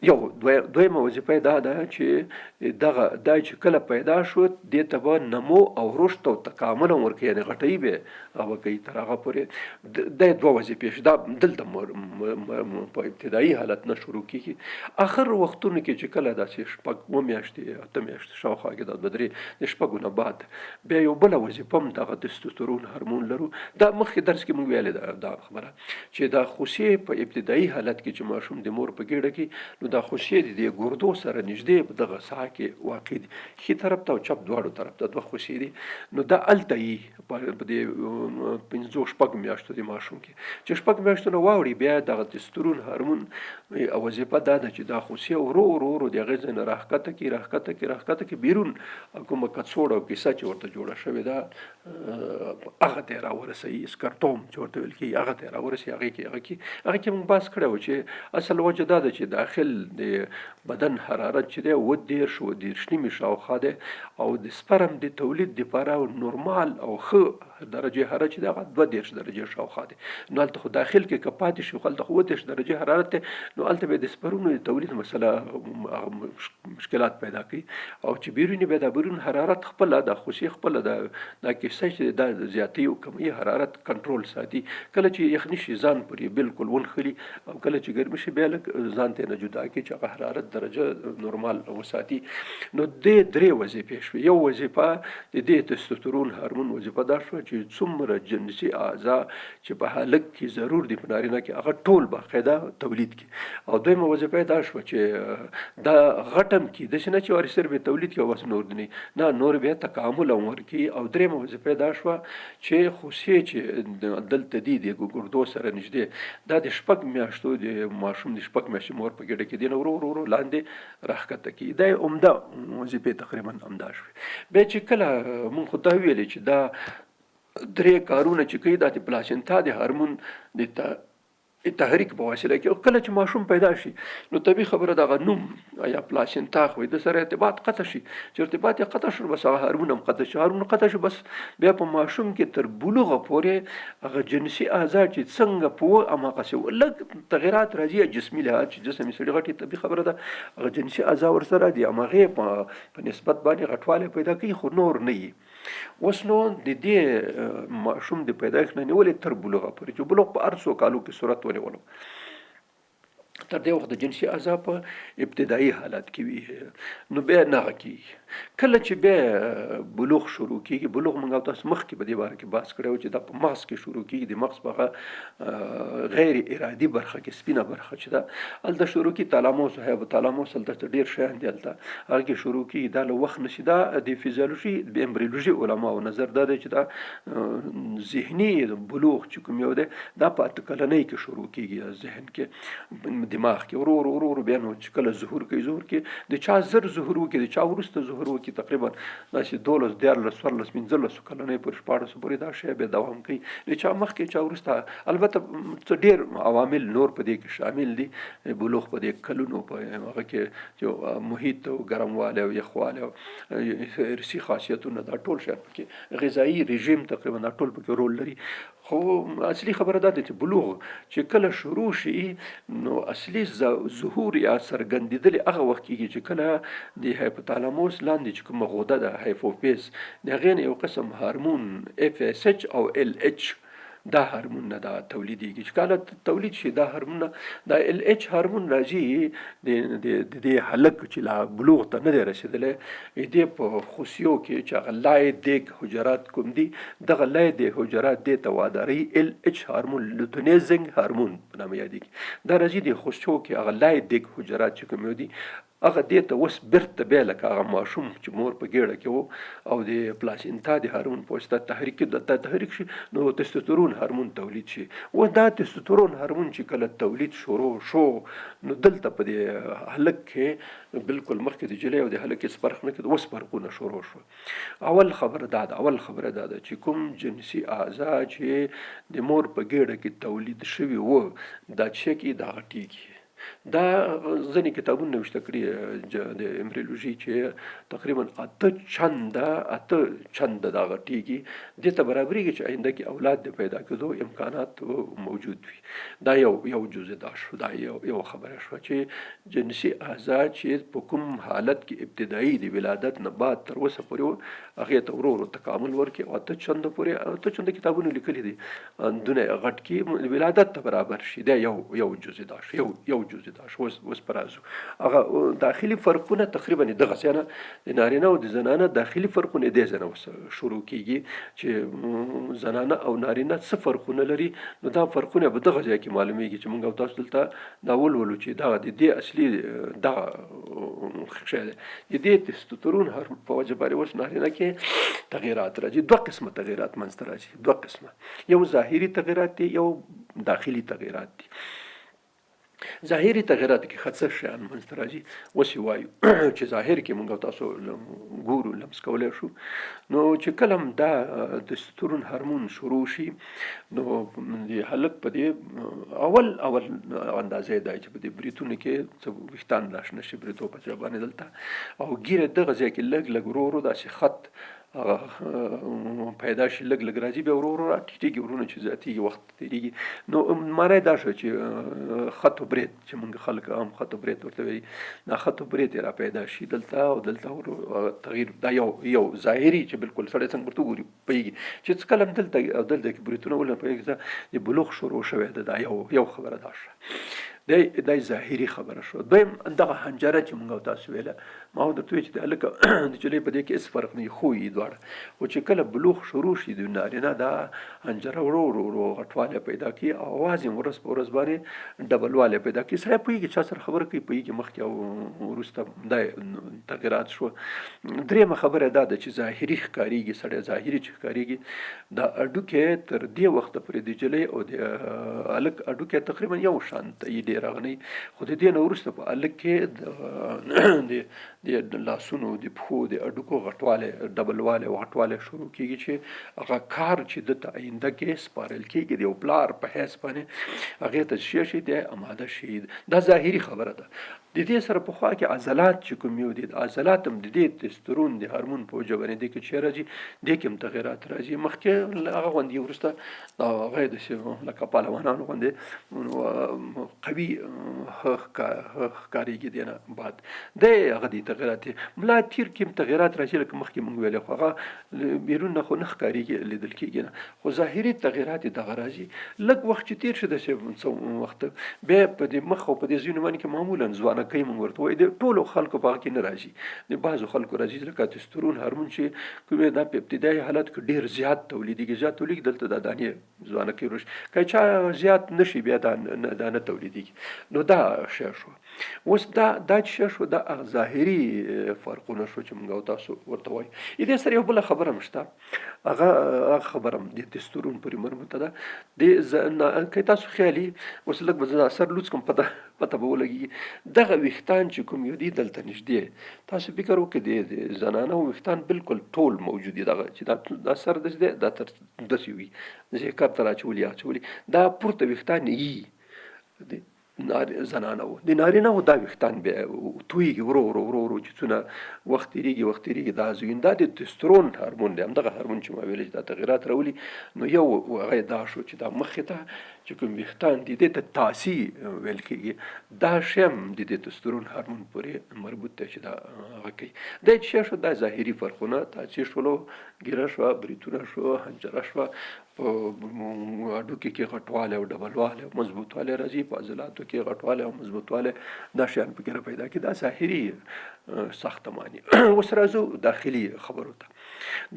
Speaker 1: یو دویمه وظیفه دا ده چې دغه دا چې کله پیدا شو، دې ته به نمو او رشد او تکامل هم ورکوي، یعنې غټوي به، هغه به کوي تر هغه پورې. د دوه وظیفې شو. دا دلته په ابتدایي حالت نه شروع کیږي. اخر وختونو کې چې کله داسې شپږ اووه میاشتې، 8 میاشتې شاوخوا کې، دا دوه درې، د شپږو نه بعد بیا یو بله وظیفه هم دغه تستوسترون هورمون لرو. دا مخکې درس کې موږ ویلې ده دا خبره چې دا خوسې په ابتدایي حالت کې چې ماشوم د مور په ګېډه کې، نو دا خوسې د دې ګردو سره نږدې په دغه ساحه کې واقع دي، ښي طرف ته او چپ دواړو طرف ته دوه خوسې دي. نو دا هلته یي په دې 5 6 میاشتو د ماشوم کې. چې 6 میاشتو نه واوړي، بیا دغه تسترون هورمون وظیفه دا ده چې دا خوسې ورو ورو ورو د هغې ځای نه راښکته کړي، راښکته کړي، راښکته کړي، بیرون کومه کڅوړه او کیسه چې ورته جوړه شوې ده، هغه ته یې راورسوي. سکرتوم چې ورته ویل کېږي، هغه ته یې راورسوي. هغې کې موږ بحث کړی و چې اصل وجه دا ده چې داخل د بدن حرارت چې دی، 37، 37.5 شاوخوا دی، او د سپرم د تولید دپاره نورمال او ښه درجه حرارت چې دی، هغه 32 درجې شاوخوا دی. نو هلته خو داخل کې که پاتې شي، خو هلته خو 37 درجه حرارت دی، نو هلته بیا د سپرونو د تولید مسله مشکلات پیدا کوي. او چې بیرونی بیا د بیرون حرارت خپله د خوسې خپله د دا کیسه چې دا زیاتوي او کموي، حرارت کنټرول ساتي. کله چې یخني شي، ځان پرې بالکل ونښلي، او کله چې ګرمي شي، بیا لږ ځان ته نه جدا کړي چې هغه حرارت درجه نورمال وساتي. نو دې درې وظیفې شوې. یو وظیفه د دې تستوسترون هورمون وظیفه دا شوه چې څومره جنسي اعضا چې په هلک کې ضرور دي، په نارینه کې، هغه ټول باقاعده تولید کړي. او دویمه وظیفه دا شوه چې دا غټم کې داسې نه چې واري صرف تولید کې او بس، نور نه نه، نور بیا تکامل هم ورکړي. او درېیمه وظیفه دا شوه چې خوسې چې دلته دي، د ګردو سره نږدې، دا د 6 میاشتو د ماشوم د 6 میاشتې مور په ګېډه کې دي، ورو ورو ورو لاندې راښکته کړي. دا عمده وظیفې تقریبا همدا شوې. بیا چې کله مونږ خو دا ویلې چې دا درې کارونه چې کوي، دا د پلاسنتا د هورمون د تحریک په وسیله کې. کله چې ماشوم پیدا شي، نو طبیعي خبره دغه نوم یا پلاسنتا خو د سره ارتباط قطع شي. چې ارتباط یې قطع شو، بس هغه هورمون هم قطع شي. هورمون قطع شي، بس بیا په ماشوم کې تر بلوغه پورې هغه جنسي اعضا چې څنګه په هماغسې، لږ تغیرات راځي جسمي لحاظ چې جسم یې سړي غټي، طبیعي خبره ده، هغه جنسي اعضا ورسره د هماغې په نسبت باندې غټوالی پیدا کوي، خو نور نه وي. اوس نو د دې ماشوم د پیدایښت نه نیولې تر بلوغه پورې، چې بلوغ په هر څو کالو کې صورت ونیولو، تر دې وخت د جنسي اعضا په ابتدایي حالت کې وي. نو بیا نه کیږي. کله چې بیا بلوغ شروع کیږي، بلوغ موږ تاسو مخکې په دې باره کې بحث کړی و چې دا په مغز کې شروع کیږي، د مغز په غیر ارادي برخه کې، سپینه برخه چې ده، هلته شروع کیږي. تالاموس، هایپوتالاموس، هلته ډېر شیان دي، هلته هغه کې شروع کیږي. دا له وخت نشي. دا د فزیولوژي، د امبریولوژي علماو نظر دا دی چې دا ذهني بلوغ چې کوم یو دی، دا په 8 کلنۍ کې شروع کیږي، ذهن کې، دماغ کې ورو ورو ورو ورو. بیا نو چې کله ظهور کوي، ظهور کې د چا زر ظهور وکړي، د چا وروسته ظهور وکړي، تقریبا داسې 12، 13، 14، 15 کلنۍ پورې، 16 پورې دا شی بیا دوام کوي، د چا مخکې، چا وروسته. البته څه ډېر عوامل نور په دې کې شامل دي. بلوغ په دې کلونو په هغه کې چې محیط او ګرموالی او یخوالی او ارثي خاصیتونه، دا ټول شیان پکې، غذایي رژیم، تقریبا دا ټول پکې رول لري. خو اصلي خبره دا ده چې بلوغ چې کله شروع شي، نو اصلي ظهور یا څرګندېدل هغه وخت کېږي چې کله د هایپوتالاموس لاندې چې کومه غده ده، هایپوفیز، د هغې نه یو قسم هارمون اف اس اچ او ال اچ، دا هارمون دا تولیدېږي. چې کله تولید شي دا هارمون، دا ال اچ هارمون راځي د د دې هلک چې لا بلوغ ته نه دی رسېدلی، دې په خوسیو کې چې هغه لای دیګ حجرات کوم دي، دغه لای دیګ حجرات دې ته واداري. ال اچ هارمون لوتونیزینګ هارمون په نامه یادېږي. دا راځي د خوسیو کې هغه لای دیګ حجرات چې کوم دي، هغه دې ته اوس بیرته بیا لکه هغه ماشوم چې مور په ګېډه کې وو او د پلاسینتا د هارمون په واسطه تحریک د تحریک شي، نو تستوسترون هارمون تولید شي. او دا تستوسترون هارمون چې کله تولید شروع شو، نو دلته په دې هلک کې بالکل مخکې د جلۍ او د هلک هېڅ فرق نه کېده، اوس فرقونه شروع شو. اول خبره دا ده چې کوم جنسي اعضا چې د مور په ګېډه کې تولید شوي وو، دا چې کې دا غټیږي. دا ځینې کتابونه نوشته کړي د امبریولوژي چې تقریبا 8 چنده دا غټیږي، دې ته برابرېږي چې آینده کې اولاد د پیدا کېدو امکانات موجود وي. دا یو جزء دا شو. دا یو خبره شوه چې جنسي اعضا چې په کوم حالت کې ابتدایي د ولادت نه بعد تر اوسه پورې، هغې ته ورو ورو تکامل ورکړي او 8 چنده پورې، 8 چنده کتابونو لیکلي دي، دونه غټ کې ولادت ته برابر شي. دا یو جزء دا شو، یو جزء دا شو. اوس پر راځو هغه داخلي فرقونه. تقریبا دغه ځای د نارینه او د زنانه داخلي فرقونه د ځنه اوس شروع کیږي چې زنانه او نارینه څه فرقونه لري. نو دا فرقونه به دغه ځای کې معلومیږي چې موږ او تاسو دلته دا ولولو چې دا د دې اصلي دغه شی دی. د دې تستوسترون هر په وجه باندې اوس نارینه کې تغیرات راځي. دوه قسمه تغیرات منځته راځي، دوه قسمه: یو ظاهري تغیرات دي، یو داخلي تغیرات دي. ظاهري تغیرات کې څه شیان منځته راځي؟ اوس یې وایو چې ظاهر کې موږ تاسو ګورو، لمس کولی شو. نو چې کله هم دا تستوسترون هورمون شروع شي، نو د هلک په دې اول اول اندازې دی چې په دې بریتونو کې څه ویښتان راشنه شي، بریتو په ځای باندې دلته او ږیره دغه ځای کې لږ لږ ورو ورو داسې خط هغه پیدا شي، لږ لږ راځي، بیا ورو ورو راټیټېږي. ورونه چې زیاتېږي، وخت تېرېږي، نو معنی دا شو چې خط و برېت، چې موږ خلک عام خط و برېت ورته وایي، دا خط و برېت یې را پیدا شي دلته او دلته ورو تغییر. دا یو ظاهري چې بالکل سړی څنګه ورته وګوري، پوهېږي چې څه کله هم دلته او دلته کې برېتونه ولري، پوهېږي چې د بلوغ شروع شوی ده. دا یو خبره دا شوه، دی ظاهري خبره شوه. دویم دغه حنجره چې موږ تاسو ویله، ما درته وویل چې د هلک د نجلۍ په دې کې هېڅ فرق نه وي، خو یي دواړه. خو چې کله بلوغ شروع شي، د نارینه دا حنجره ورو ورو ورو غټوالی پیدا کوي او اواز یې ورځ په ورځ باندې ډبلوالی پیدا کوي. سړی پوهېږي، چا سره خبره کوي، پوهېږي مخکې او وروسته دا تغیرات شو. درېیمه خبره دا ده چې ظاهري ښکارېږي، سړی ظاهري چې ښکارېږي، دا هډوکی تر دې وخته پورې د نجلۍ او د هلک هډوکی تقریبا یو شان ته یې ډېر هغه نه وي، خو د دې نه وروسته په هلک کې د لاسونو، د پښو د هډوکو غټوالی، ډبلوالی او غټوالی شروع کېږي چې هغه کار چې ده ته آینده کې سپارل کېږي د یو پلار په حیث باندې، هغې ته چې شي، دی اماده شي. دا ظاهري خبره ده. د دې سره په خوا کې عضلات چې کوم یو دي، عضلات هم د دې تسترون د هورمون په وجه باندې دې کې چې راځي، دې کې هم تغیرات راځي. مخکې هغه غوندې، وروسته هغه داسې لکه پهلوانانو غوندې قوي ښکارېږي. دې نه بعد دی هغه دي تغیرات دي. ملا تیر کې هم تغیرات راځي لکه مخکې مونږ ویلې، خو هغه بیرون نه خو نه ښکارېږي، لیدل کېږي نه، خو ظاهري تغیرات یې دغه راځي. لږ وخت چې تېر شي، داسې څه وخت، بیا په دې مخ او په دې ځینو باندې کې معمولا ځوانکۍ مونږ ورته وایو، د ټولو خلکو په هغه کې نه راځي، د بعضو خلکو راځي. لکه تسترون هورمون چې کوم دا په ابتدایي حالت کې ډېر زیات تولیدېږي، زیات تولیدېږي، دلته دا دانې ځوانکۍ روش که چا زیات نشي، بیا دا نه تولیدېږي. نو دا شی شو. اوس دا چې شی شو، دا هغه ظاهري فرقونه شو چې موږ او تاسو ورته وایو. دې سره یو بله خبره هم شته، هغه خبره هم د تسترون پورې مربوطه ده. د که تاسو خیالي اوس لږ به زه دا سر لوڅ کړم، پته به ولګېږي. دغه ویښتان چې کوم یو دي دلته نږدې، تاسو فکر وکړئ، د زنانو ویښتان بالکل ټول موجود دي. دغه چې دا سر داسې دی، دا تر داسې وي، داسې کر ته راچولي اچولي، دا پورته ویښتان یي د زنانه وو. د نارینه وو دا ویښتان بیا تویږي ورو ورو ورو ورو، چې څونه وخت تېرېږي، وخت تېرېږي، دا زوین. دا د تسترون هورمون دی، همدغه هورمون چې ما ویل چې دا تغیرات راولي. نو یو هغه دا شو چې دا مخې ته چې کوم ویښتان دي، دې ته تاسي ویل کېږي، دا شی هم د دې تسترون هورمون پورې مربوط دی چې دا هغه کوي. دا چې شی شو، دا ظاهري فرقونه تاسي شولو، ږیره شوه، بریتونه شو، حنجره شوه، په هډوکي کې غټوالی او ډبلوالی او مضبوطوالی راځي، په عضلاتو کې غټوالی او مضبوطوالی، دا شیان پکې را پیدا کړي. دا ظاهري ساختماني. اوس راځو داخلي خبرو ته.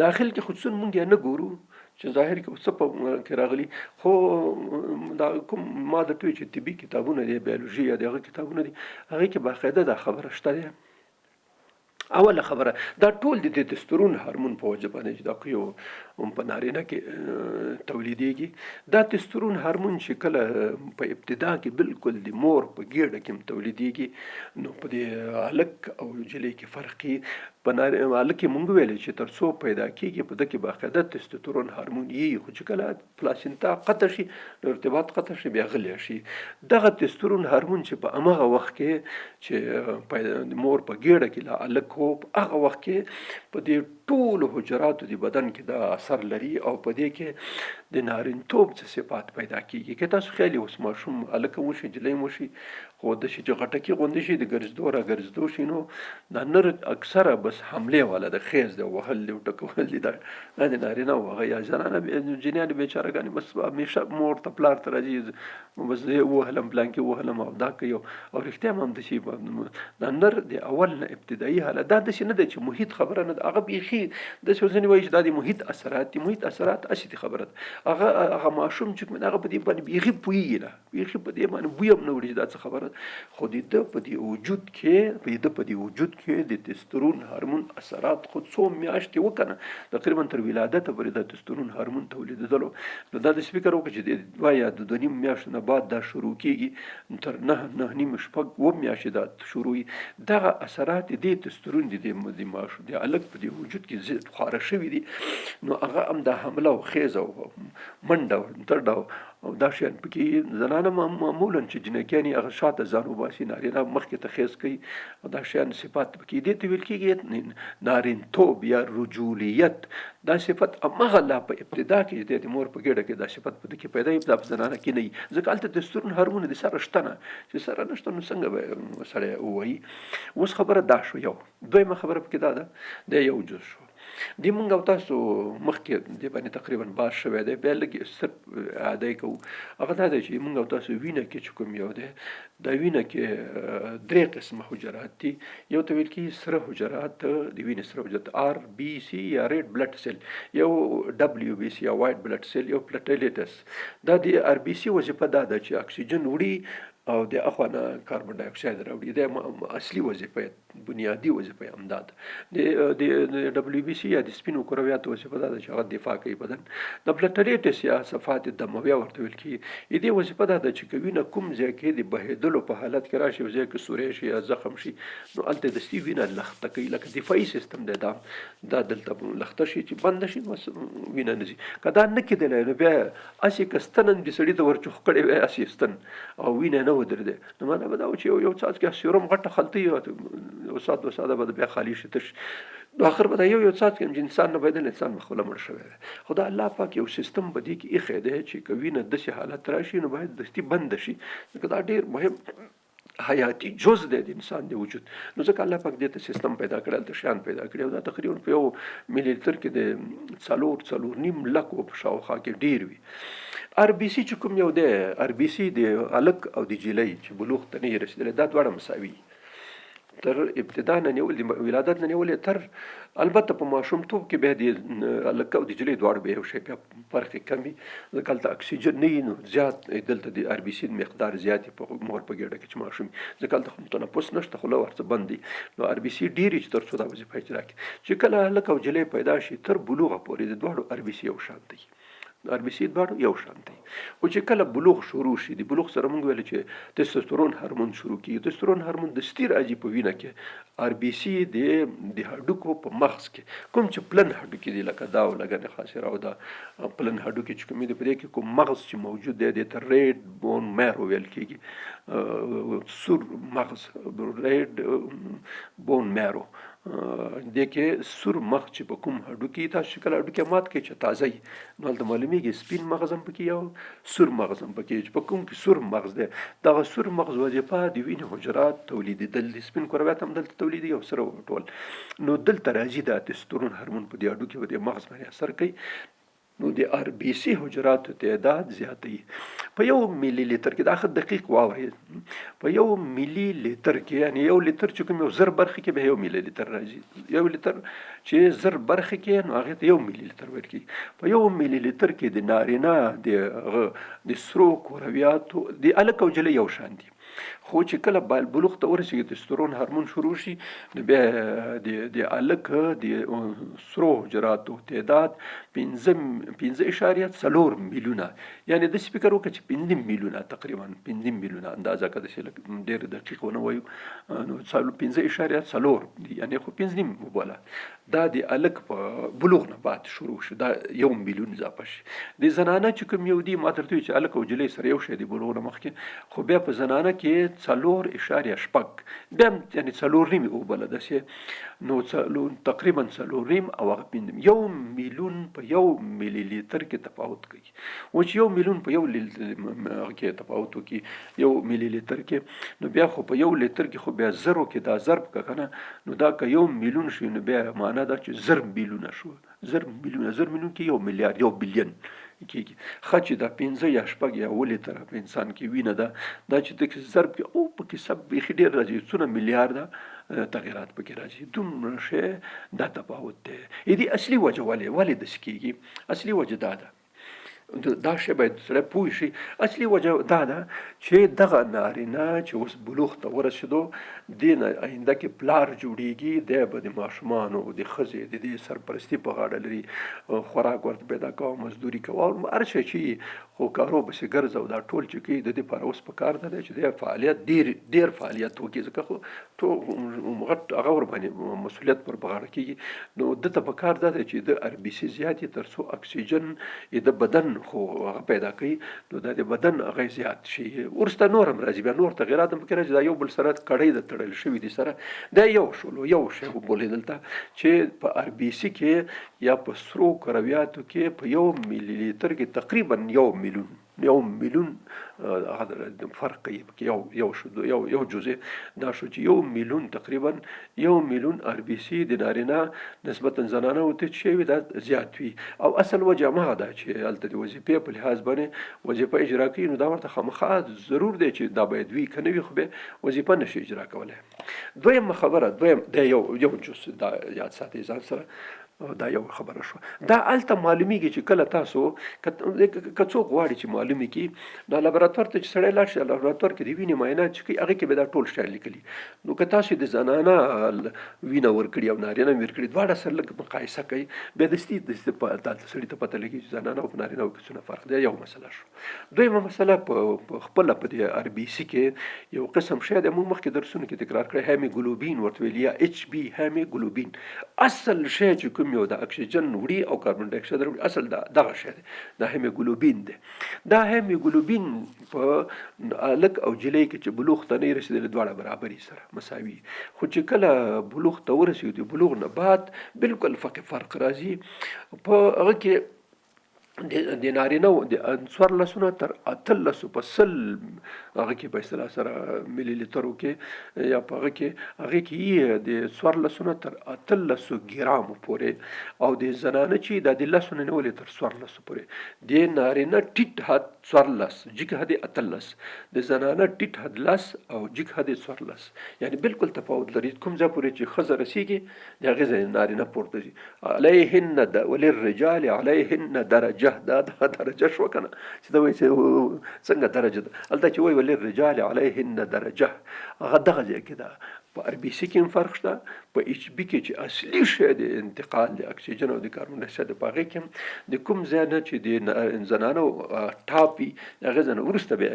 Speaker 1: داخل کې خو څه مونږ یې نه ګورو چې ظاهر کې څه په کې راغلي، خو دا کوم ما درته وویل چې طبي کتابونه دي، بیولوژي یا دغه کتابونه دي، هغې کې باقاعده دا خبره شته دی. اوله خبره دا ټول د تسترون هورمون په وجه باندې چې دا یو هم په نارینه کې تولیدېږي. دا تسترون هورمون چې کله په ابتدا کې بالکل د مور په ګېډه کې هم تولیدېږي، نو په دې هلک او نجلۍ کې فرق په هلک کې مونږ ویل چې تر څو پیدا کیږي په ده کې باقاعده تستوسترون هارمون یي، خو چې کله پلاسینتا قطع شي نو ارتباط قطع شي بیا غلی شي. دغه تستورون هارمون چې په همغه وخت کې چې مور په ګیډه کې لا هلک و، په هغه وخت کې په دې ټولو حجراتو د بدن کې دا اثر لري او په دې کې د نارینتوب څه صفات پیدا کیږي. که تاسو خیال اوس ماشوم هلک هم وشي نجلۍ هم وشي، خو داسې چې غټکي غوندې شي د ګرځېدو را ګرځېدو شي، نو دا نر اکثره بس حملې والا د خیز دی، وهل دی او ټکول دي، دا د نارینه و هغه یا زنانه جنیانې بیچارهګانې بس همیشه مور ته پلار ته راځي، بس زه یې ووهلم پلانکي ووهلم او دا کوي. او رښتیا هم همداسې دا نر د اول نه ابتدایي حالت دا داسې نه دی چې محیط خبره نه ده، هغه بیخي داسې ځینې وایي چې دا د محیط اثرات دي، محیط اثرات هسې دي خبره ده. هغه ماشوم چې کوم دی هغه په دې باندې بیخي پوهېږي نه، بیخي په دې باندې بوی هم نه وړي چې دا څه خبره ده، خو د ده په دې وجود کې د ده په دې وجود کې د تسترون هارمون اثرات خو څو میاشتې وکنه، تقریبا تر ولادته پورې د تسترون هارمون تولیدېدلو. نو دا داسې فکر وکړه چې د 2 یا د 2.5 میاشتو نه بعد دا شروع کېږي، تر 9، 9.5، 6، 7 میاشتې دا شروع وي. دغه اثرات د دې تسترون د دې د ماشوم د هلک په دې وجود کې خواره شوي دي، نو هغه هم دا حمله او خیز او منډه او ترډه او دا شیان پکې. زنانه معمولا چې جنکیانې هغه شاته ځان وباسي، نارینه مخکې ته خیز کوي او دا شیان صفات پکې. دې ته ویل کېږي نارینتوب یا رجولیت. دا صفت هماغه لا په ابتدا کې چې د مور په ګېډه کې دا صفت په ده کې پیدا وي، دا په زنانه کې نه وي، ځکه هلته تسترون هارمون د سره شته نه، چې سره نشته نو څنګه به سړی ووایي. اوس خبره دا شو، یو دویمه خبره پکې دا ده، دا یو جز شو دی. مونږ او تاسو مخکې دې باندې تقریبا بحث شوی دی، بیا لږ صرف اعاده یې کوو. هغه دا دی چې مونږ او تاسو وینه کې چې کوم یو دی، دا وینه کې درې قسمه حجرات دي. یو ته ویل کېږي سره حجرات، د وینې سره حجرات آر بي سي یا ریډ بلډ سیل، یو ډبلیو بي سي یا وایټ بلډ سیل، یو پلیټلیټس. دا د آر بي سي وظیفه دا ده چې اکسیجن وړي او د اخوا نه کاربن ډای اکساید راوړي، دا اصلي وظیفه، بنیادي وظیفه یې همدا ده. د ډبلیو بي سي یا د سپینو کرویاتو وظیفه دا ده چې هغه دفاع کوي بدن. د پلیټلیټس یا صفات دمویه ورته ویل کېږي، د دې وظیفه دا ده چې که وینه کوم ځای کې د بهېدلو په حالت کې راشي، یو ځای کې سوری شي یا زخم شي، نو هلته دستي وینه لخته کوي، لکه دفاعي سیستم دی دا، دا دلته لخته شي چې بنده شي بس وینه نه ځي. که دا نه کېدلی نو بیا هسې که ستن هم د سړي ته ورچوخ کړې وای هسې ستن او وینه نه ودرېده، نو معنا به دا و چې یو یو څاڅکی سیروم غټه خلطه یو ساعت دوه ساعته به بیا خالي شي تش، نو اخر به دا یو یو څاڅکی هم چې انسان نه بایدل انسان به خپله مړ شوی دی. خو دا الله پاک یو سیستم په دې کې ایښی دی چې که وینه داسې حالت راشي نو باید دستي بنده شي، ځکه دا ډېر مهم حیاتي جز دی د انسان د وجود. نو ځکه الله پاک دې ته سیستم پیدا کړی، هلته شیان پیدا کړي، او دا تقریبا په 1 ملي لیتر کې د 4، 4.5 لکو په شاوخوا کې ډېر وي. ار بي سي چې کوم یو دی، ار بي سي د هلک او د جلۍ چې بلوغ ته نه رسېدلی دا دواړه مساوي تر ابتدا نه نیولې، ولادت نه نیولې تر البته په ماشومتوب کې بیا د هلک او د جلۍ دواړو بیا یو شی بیا فرق یې کم وي، ځکه هلته اکسیجن نه وي نو زیات دلته د ار بي سي مقدار زیات وي په مور په ګېډه کې چې ماشوم وي، ځکه هلته خو تنفس نشته، خوله ورڅه بند دی، نو ار بي سي ډېر چې تر څو دا وظیفه اجرا کړي. چې کله هلک او جلۍ پیدا شي تر بلوغه پورې د دواړو ار بي سي یو شان دی، ار بي سي دواړو یو شان دی. خو چې کله بلوغ شروع شي، د بلوغ سره مونږ ویل چې تستوسترون هارمون شروع کیږي، تستوسترون هارمون دستي راځي په وینه کې، ار بي سي د هډوکو په مغز کې کوم چې پلن هډوکي دي لکه دا او لګنې خاصره او دا پلن هډوکي چې کوم دي په دې کې کوم مغز چې موجود دی دې ته ریډ بون میرو ویل کیږي، سور مغز ریډ بون میرو. دې کې سور مغز چې په کوم هډوکي تاسو چې کله هډوکی مات کړئ چې تازه وي نو هلته معلومیږي سپین مغز هم پکې او سور مغز هم پکې، چې په کوم کې سور مغز دی دغه سور مغز وظیفه د وینې حجرات تولیدېدل دي، سپین کرویات هم دلته تولیدېږي او سره ټول. نو دلته راځي دا تستورون هارمون په دې هډوکي په دې مغز باندې اثر کوي، نو د ار بي سي حجراتو تعداد زیاتوي. په 1 ملي لیتر کې دا ښه دقیق واورئ، په 1 ملي لیتر کې یعنی 1 لیتر چې کوم یو 1000 برخې کې به 1 ملي لیتر راځي، 1 لیتر چې 1000 برخې کې نو هغې ته 1 ملي لیتر ویل کېږي. په 1 ملي لیتر کې د نارینه د هغه د سرو کرویاتو د هلک او جلۍ یو شان دي، خو خو چې کله بلوغ ته ورسېږي، تسترون هارمون شروع شي، نو بیا د هلک د سرو حجراتو تعداد 5.4 میلیونه، یعنی داسې فکر وکړه چې 5 میلیونه، تقریبا 5 میلیونه اندازه که داسې لږ ډېر دقیق ونه وایو، نو 5.4 دي، یعنی خو 5.5 وبوله. دا د هلک په بلوغ نه بعد شروع شي، دا 1 میلیون اضافه شي. د زنانه چې کوم یو دی، ما درته وویل چې هلک او نجلۍ سره یو شی دی بلوغ نه مخکې، خو بیا په زنانه کې 4.6، بیا هم یعنی څلور نیمې وبوله داسې، نو تقریبا څلور نیم او هغه پنځه نیم، 1 میلیون په 1 ملي لیتر کې تفاوت کوي. اوس چې 1 میلیون په یو کې تفاوت وکړي 1 ملي لیتر کې، نو بیا خو په 1 لیتر کې خو بیا زرو کې دا ضرب که کنه، نو دا که 1 میلیون شي، نو بیا معنا دا چې زر میلیونه شو، زر میلیونه، زر میلیون کې 1 میلیارد، 1 بیلیون کېږي. ښه چې دا 5 یا 6 یا 7 لیتره په انسان کې وینه ده، دا چې دکې ضرب کې او پکې سب بیخي ډېر راځي، څونه میلیارده تغیرات پکې راځي، دومره شی دا تفاوت دی. دې اصلي وجه ولې داسې کېږي؟ اصلي وجه دا ده، دا شی باید سړی پوه شي. اصلي وجه دا ده چې دغه نارینه چې اوس بلوغ ته ورسېدو، دې نه آینده کې پلار جوړېږي، دی به د ماشومانو د ښځې د دې سرپرستي په غاړه لري، خوراک ورته پیدا کوه، مزدوري کوه، هر شی چې خو کارو پسې ګرځه، او دا ټول چې کوي د دې لپاره اوس په کار ده چې دی فعالیت ډېر فعالیت وکړي، ځکه خو ټول غټ هغه ور باندې مسؤلیت پر په غاړه کېږي. نو ده ته په کار دا دی چې د ار بي سي زیات یې، تر څو اکسیجن یې د بدن خو هغه پیدا کوي، نو دا د بدن هغه زیات شي. وروسته نور هم راځي، بیا نور تغیرات هم پکې راځي، دا یو بل سره کړۍ ده تړل شوي دي سره. دا یو شولو، یو شی وبولئ دلته چې په ار بي سي کې یا په سرو کرویاتو کې په 1 ملي لیتر کې تقریباً 1 میلیون، 1 میلیون، هغه فرق کوي پکې، یو، یو شو، یو، یو جزء دا شو چې 1 میلیون، تقریباً 1 میلیون ار بي سي د نارینه نسبتاً زنانه ورته چې وي دا زیات وي. او اصل وجه هماغه ده چې هلته د وظیفې په لحاظ باندې وظیفه اجرا کوي، نو دا ورته خامخا ضرور دی چې دا باید وي، که نه وي خو بیا وظیفه نه شي اجرا کولی. دویمه خبره، دویم دا یو جز دا یاد ساتئ ځان سره، دا یو خبره شوه. دا هلته معلومیږي چې کله تاسو که څوک غواړي چې معلومې کړي، دا لابراتوار ته چې سړی لاړ شي، لابراتوار کې د وینې معاینات چې کوي، هغې کې به دا ټول شیان لیکلي. نو که تاسو د زنانه وینه ورکړي او نارینه ورکړي، دواړه سره لږ مقایسه کوي، بیا دستي دلته سړي ته پته لګي چې زنانه او نارینه کې څومره فرق دی. یو مسله شو. دویمه مسله په خپله په دې ار بي سي کې یو قسم شی دی، موږ مخکې درسونو کې تکرار کړی، هیموګلوبین ورته ویل یا اچ بي هیموګلوبین. اصل شی چې کوم یو د اکسیجن وړي او کاربن ډای اکساید وړي، اصل دغه شی دی، دا هیموګلوبین دی. دا هیموګلوبین په هلک او جلۍ کې چې بلوغ ته نه رسېدلی دواړه برابري سره مساوي، خو چې کله بلوغ ته ورسېدو، د بلوغ نه بعد بالکل فرق راځي. په هغه کې د نارینه و د څوارلسو نه تر اتلسو په سل هغه کې په اصطلاح سره ملي لیترو کې یا په هغه کې، هغې کې یې د څوارلسو نه تر اتلسو ګرامو پورې، او د زنانه چې دا د لسو نه نیولې تر څوارلسو پورې، د نارینه ټیټ حد څوارلس، جګ حد یې اتلس، د زنانه ټیټ حد لس او جګ حد یې څوارلس، یعنی بالکل تفاوت لري. کوم ځای پورې چې ښځه رسېږي د هغې ځای نارینه پورته ځي. علیهن وللرجال علیهن درجه، دا درجه شوه که نه، چې دا وایي چې څنګه درجه ده، هلته چې وایي وللرجال علیهن درجه، هغه دغه ځای کې ده. په ار بي سي کې هم فرق شته، په اچ بي کې چې اصلي شی د انتقال د اکسیجن او د کاربن ډای اکساید په هغې کې هم د کوم ځای نه چې د زنانو ټاپ وي، د هغې ځای نه وروسته بیا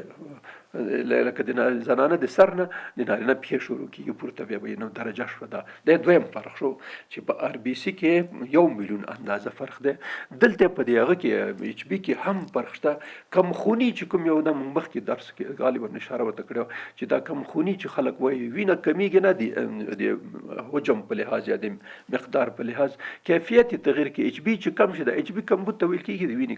Speaker 1: لکه د زنانه د سر نه د نارینه پښې شروع کېږي، پورته بیا به یې نو درجه شوه. دا دویم فرق شو چې په ار بي سي کې 1 میلیون اندازه فرق دی. دلته په دې هغه کې اچ بي کې هم فرق شته. کمخوني چې کوم یو ده، موږ مخکې درس کې غالباً اشاره ورته کړې وه چې دا کمخوني چې خلک وایي وینه کمیږي نه، د حجم په لحاظ یا د مقدار په لحاظ کیفیت یې تغیر کوي. اچ بي چې کم شي، دا اچ بي کمبود ته ویل کېږي، د وینې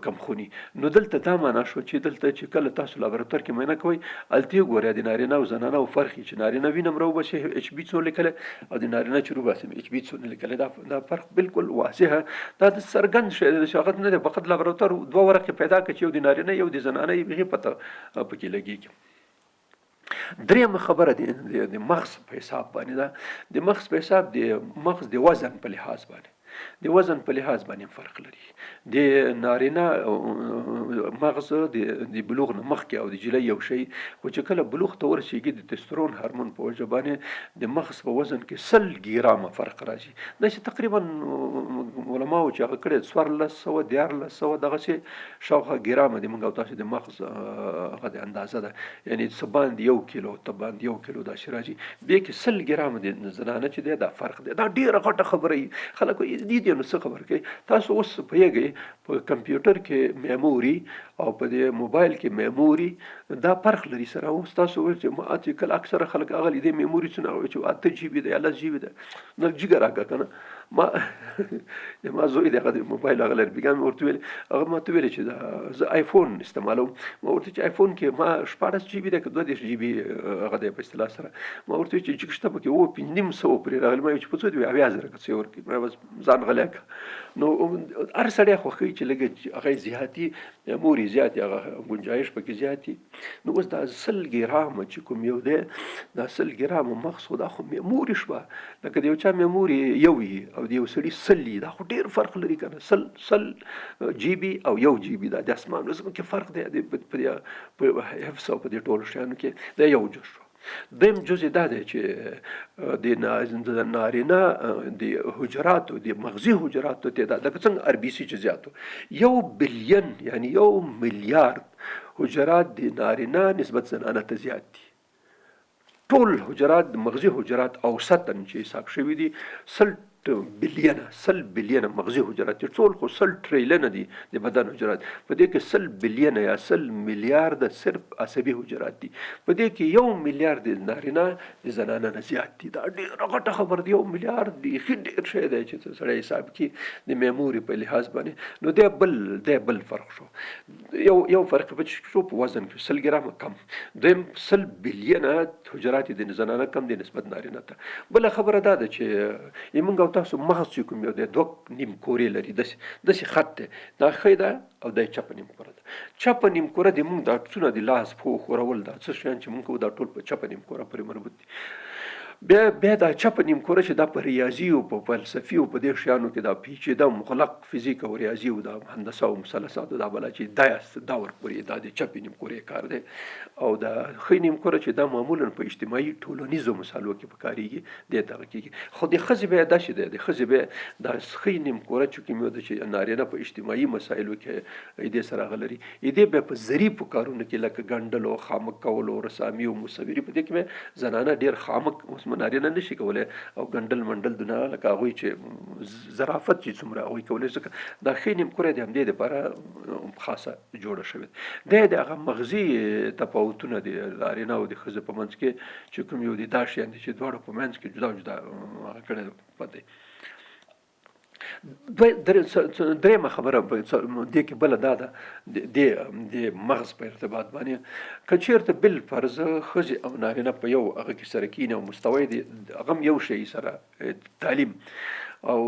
Speaker 1: کمخوني. نو دلته دا معنا شو چې دلته چې کله تاسو لابراتوار کې معاینه کوئ، هلته یې ګورئ د نارینه او زنانه او فرق یې چې نارینه وینه هم راوباسي اچ بي څو لیکلی او د نارینه چې راوباسي اچ بي څو نه لیکلی. دا فرق بالکل واضح، دا د څرګند شی دی، چې هغه نه دی، فقط لابراتوار دوه ورقې پیدا کړي چې یو د نارینه یو د زنانه یې بېخي پته پکې لګېږي. درېیمه خبره د مغز په حساب باندې ده. د مغز په حساب د مغز د وزن په لحاظ باندې د وزن په لحاظ باندې هم فرق لري. د نارینه مغز د بلوغ نه مخکې او د جلۍ یو شی، خو چې کله بلوغ ته ورسیږي د تسترون هارمون په وجه باندې د مغز په وزن کې 100 ګرامه فرق راځي. داسې تقریبا علماو چې هغه کړی 1400، 1300 دغسې شاوخوا ګرامه د موږ او تاسو د مغز هغه د اندازه ده، یعنی څه باندې 1 کیلو ته باندې 1 کیلو داسې راځي. بیا کې 100 ګرامه د زنانه چې دی دا فرق دی. دا ډېره غټه خبره وي، خلک وایي دې دې نو څه خبر کوي. تاسو اوس پوهېږئ په کمپیوټر کې میموري او په دې موبایل کې میموري دا فرق لري سره. اوس تاسو وایئ چې ما چې کله اکثره خلک هغه لیدې میموري څونه وایي چې 8 جي بي ده یا 10 جي بي ده، نو جګه راکړه که نه. ما ما زوی دی هغه د موبایل هغه لري، بیا مې ورته ویل، هغه ما ته ویل چې دا زه آیفون استعمالوم. ما ورته چې آیفون کې ما 16 جي بي ده که 32 جي بي هغه دی په اصطلاح سره. ما ورته ویل چې جګ شته پکې 7500 پرې راغلی. ما ویل چې په څو دی؟ 70,000 که څه یې ورکړي. ما بس ځان غلی کړه. نو هر سړی خوښوي چې لږ هغه یې زیاتي مور یې زیاتي هغه ګنجایش پکې زیاتي. نو اوس دا 100 ګرامه چې کوم یو دی، دا 100 ګرامه مغز خو دا خو میموري شوه، لکه د یو چا میموري یو وي او د یو سړي 100 وي، دا خو ډېر فرق لري که نه. 100 جي بي او 1 جي بي دا د اسمان او ځمکې فرق دی په حفظ او په دې ټولو شیانو کې. دا یو جز شو. دویم جز دا دی چې د نارینه د حجراتو د مغزي حجراتو تعداد لکه څنګه ار بي سي چې زیاتو 1 بلین یعنی 1 میلیارد حجرات د نارینه نسبت زنانه ته زیات دي. ټول حجرات مغزي حجرات اوسطاً چې حساب شوي دي 100 بلینه، 100 بلینه مغزي حجرات دي. ټول خو 100 ټریلینه دي د بدن حجرات، په دې کې 100 بلینه یا 100 میلیارده صرف عصبي حجرات دي. په دې کې 1 میلیارد نارینه د زنانه نه زیات دي. دا ډېره غټه خبره ده، 1 میلیارد بیخي ډېر شی دی چې سړی حساب کړي د میموري په لحاظ باندې. نو دی بل فرق شو. یو فرق په څه شو؟ په وزن کې 100 ګرامه کم. دویم 100 بلینه حجرات د زنانه کم دي نسبت نارینه ته. بله خبره دا ده چې موږ او تاسو مغز چې کوم یو دی 2 نیم کورې لري، داسې خط دی، دا ښی ده او دا یې چپه نیم کوره ده. چپه نیم کوره د موږ دا څونه د لاس پښو ښورول دا څه شیان چې موږ کوو دا ټول په چپه نیم کوره پورې مربوط دي. بیا دا چپه نیم کوره چې دا په ریاضي او په فلسفي او په دې شیانو کې دا پیچیده مغلق فزیک او ریاضي او دا هندسه او مثلثات او دا بلا چې دا یاست دا ورپورې دا د چپې نیم کورې کار دی. او دا ښی نیم کوره چې دا معمولاً په اجتماعي ټولنیزو مسالو کې پکارېږي، دې دغه کېږي. خو د ښځې بیا داسې دی، د ښځې بیا دا ښی نیم کوره چې کوم یو ده چې نارینه په اجتماعي مسایلو کې دې سره هغه لري، دې بیا په ظریفو کارونو کې لکه ګنډلو، خامک کولو، رسامي او مصوري، په دې کې بیا زنانه ډېر خامک اوس نارینه نه شي کولی او ګنډل منډل دونه لکه هغوی چې ظرافت چې څومره هغوی کولی شي، ځکه دا ښی نیم کوره د همدې دپاره خاصه جوړه شوې ده. دی د هغه مغزي تفاوتونه د نارینه او د ښځې په منځ کې چې کوم یو دی دا شیان دي چې دواړو په منځ کې جدا جدا هغه کړی پاتې. درېیمه خبره په دې کې بله دا ده د مغز په ارتباط باندې، که چېرته بالفرض ښځې او نارینه په یو هغه کې سره کښېني او مستوی دی، هغه هم یو شی سره تعلیم او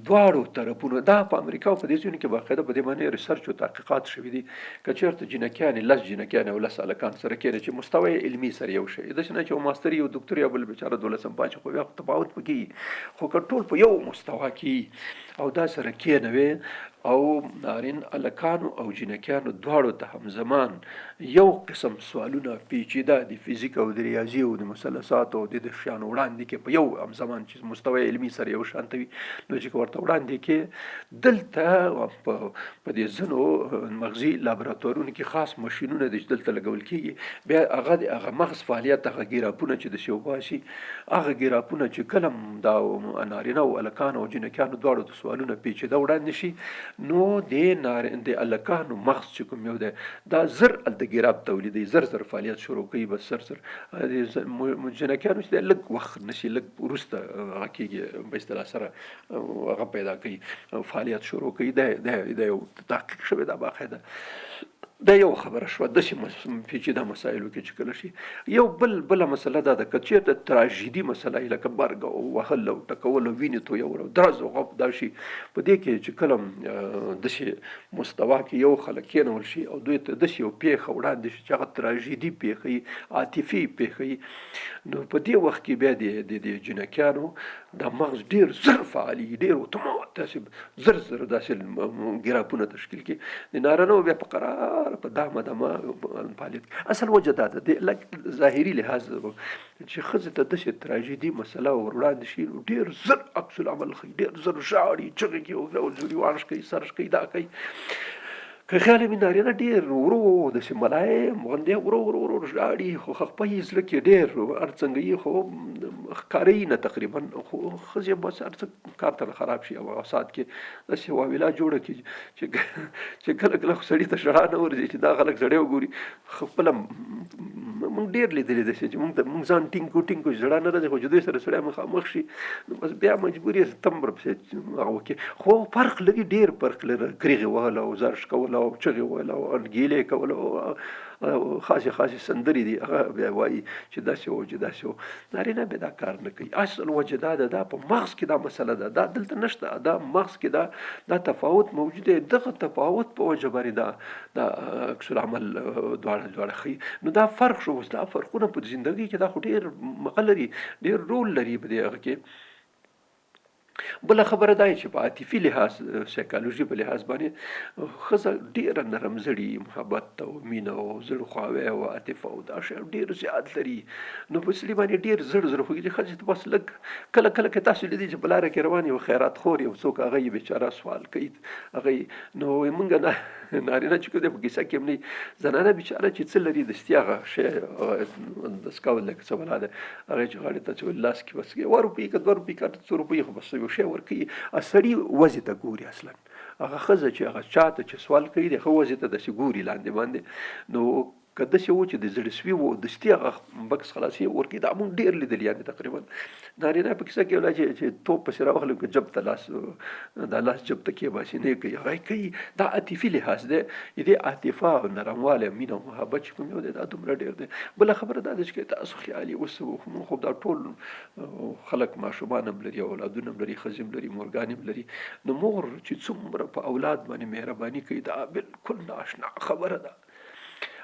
Speaker 1: دواړو طرفونو، دا په امریکا او په دې ځایونو کې باقاعده په دې باندې ریسرچ او تحقیقات شوي دي، که چېرته جینکیانې 10 جینکیانې او 10 هلکان سره کښېني چې مستوی علمي سره یو شی، داسې نه چې یو ماستر یو دوکتور یا بل بېچاره دولسم پاتې، خو بیا خو تفاوت پکې وي، خو که ټول په یو مستوا کې او دا سره کښېنوي او نارین هلکانو او جینکیانو دواړو ته همزمان یو قسم سوالونه پیچیده د فزیک او د ریاضي او د مثلثاتو او د شیانو وړاندې کې په یو همزمان چې مستوی علمي سره یو شان ته وي، نو چې ورته وړاندې کې دلته په دې ځینو مغزي لابراتوارونو کې خاص ماشینونه دي چې دلته لګول کېږي، بیا هغه د هغه مغز فعالیت هغه ګراپونه چې داسې وباسي، هغه ګراپونه چې کله دا نارینه او هلکانو او جینکیانو دواړو ته سوالونه پیچیده وړاندې شي، نو د هلکانو مغز چې کوم یو دی دا زر هلته ګراب تولیدوي، زر زر فعالیت شروع کوي، بس زر زر جینکیانو چې دی لږ وخت نشي، لږ وروسته هغه کېږي، په اصطلاح سره هغه پیدا کوي، فعالیت شروع کوي. دا یو تحقیق شوی دا باقاعده. دا یو خبره شوه داسې پیچیده مسایلو کې چې کله شي. یو بله مسله دا ده که چېرته تراژیدي مسله یې لکه مرګ او وهل او ټکول او وینې تویول او درز او غپ دا شي، په دې کې چې کله داسې مستوا کې یو خلک کېنول شي او دوی ته داسې یو پېښه وړاندې شي چې هغه تراژیدي پېښه وي، عاطفي پېښه وي، نو په دې وخت کې بیا د جینکیانو دا مغز ډیر زر فعالي، ډیر اتومات داسې زر زر داسې ګرافونه تشکیل کړي. د نارینه بیا په قرار په دامه دامه فعالیت. اصل وجه دا ده، د لږ ظاهري لحاظ چې ښځې ته داسې تراژیدي مسله ور وړاندې شي، نو ډېر زر عکس العمل ښيي، ډېر زر ژاړي، چغې کوي، زوریوان ښکوي، سر ښکوي، دا کوي. که خیال مې نارینه ډېر ورو داسې ملایم غوندې ورو ورو ورو ژاړي، خو خپه یې زړه کې ډېر هر څنګه یې، خو ښکاره یې نه تقریبا. خو ښځې بس هر څه کار ته خراب شي او ساعت کې داسې واویلا جوړه کړي چې کله کله خو سړي ته ژړا نه ورځي چې دا خلک سړی وګوري. خپله موږ ډېر لیدلي داسې چې موږ ته موږ ځان ټینګ کړو ټینګ کړو چې ژړا نه راځي، خو چې دوی سره سړی مخامخ شي نو بس بیا مجبور یې تم ورپسې هغه وکړي. خو فرق لري، ډېر فرق لري. کریغې وهله او زر شکوله او چغې وهله او انګیلې کوله او خاصې خاصې سندرې دي، هغه بیا وایي چې داسې و چې داسې و. نارینه بیا دا کار نه کوي. اصل وجه دا ده، دا په مغز کې دا مسله ده، دا دلته نشته، دا مغز کې دا دا تفاوت موجود دی. دغه تفاوت په وجه باندې دا دا عکس العمل دواړه دواړه ښيي. نو دا فرق شو. اوس دا فرقونه په زندګۍ کې دا خو ډېر مغه لري، ډېر رول لري په دې هغه کې. بله خبره دا چې په عاطفي لحاظ، سایکولوژي په لحاظ باندې ښځه ډېره نرم زړي، محبت او مینه او زړه خواوی او عاطفه او دا شیان ډېر زیات لري. نو په سړي باندې ډېر زړ زړه خوږي. ښځې ته بس لږ کله کله که تاسو لیدي چې په لاره کې روان یو خیرات خور یو څوک هغه یې بیچاره سوال کوي هغه نو موږ نه نارینه چې کوم دی په کیسه کې هم نه، زنانه بیچاره چې څه لري دستي هغه شی دستګاه لکه څه بلا ده هغه چې غاړې ته اچولي لاس کې بس یوه روپۍ که دوه روپۍ که څو روپۍ خو بس یو شی ورکوي. سړي وضع ته ګوري، اصلا هغه ښځه چې هغه چاته چې سوال کوي د ښه وضع ته داسې ګوري لاندې باندې. نو که داسې وو چې د زړه سوي وو دستي هغه بکس خلاصي ورکوي. دا مونږ ډېر لیدلي، یعنې تقریبا نارینه په کیسه کې ولا چې توپ پسې راوخلي که جب ته لاس دا لاس جب ته کېباسي نه یې کوي، هغه یې کوي. دا عاطفي لحاظ دی، دې عاطفه او نرموالی مینه او محبت چې کوم یو دی دا دومره ډېر دی. بله خبره دا ده چې که تاسو خیال یې اوس مونږ خو دا ټول خلک ماشومان هم لري، اولادونه هم لري، ښځې هم لري، مورګانې هم لري. نو مور چې څومره په اولاد باندې مهرباني کوي دا بالکل نااشنا خبره ده.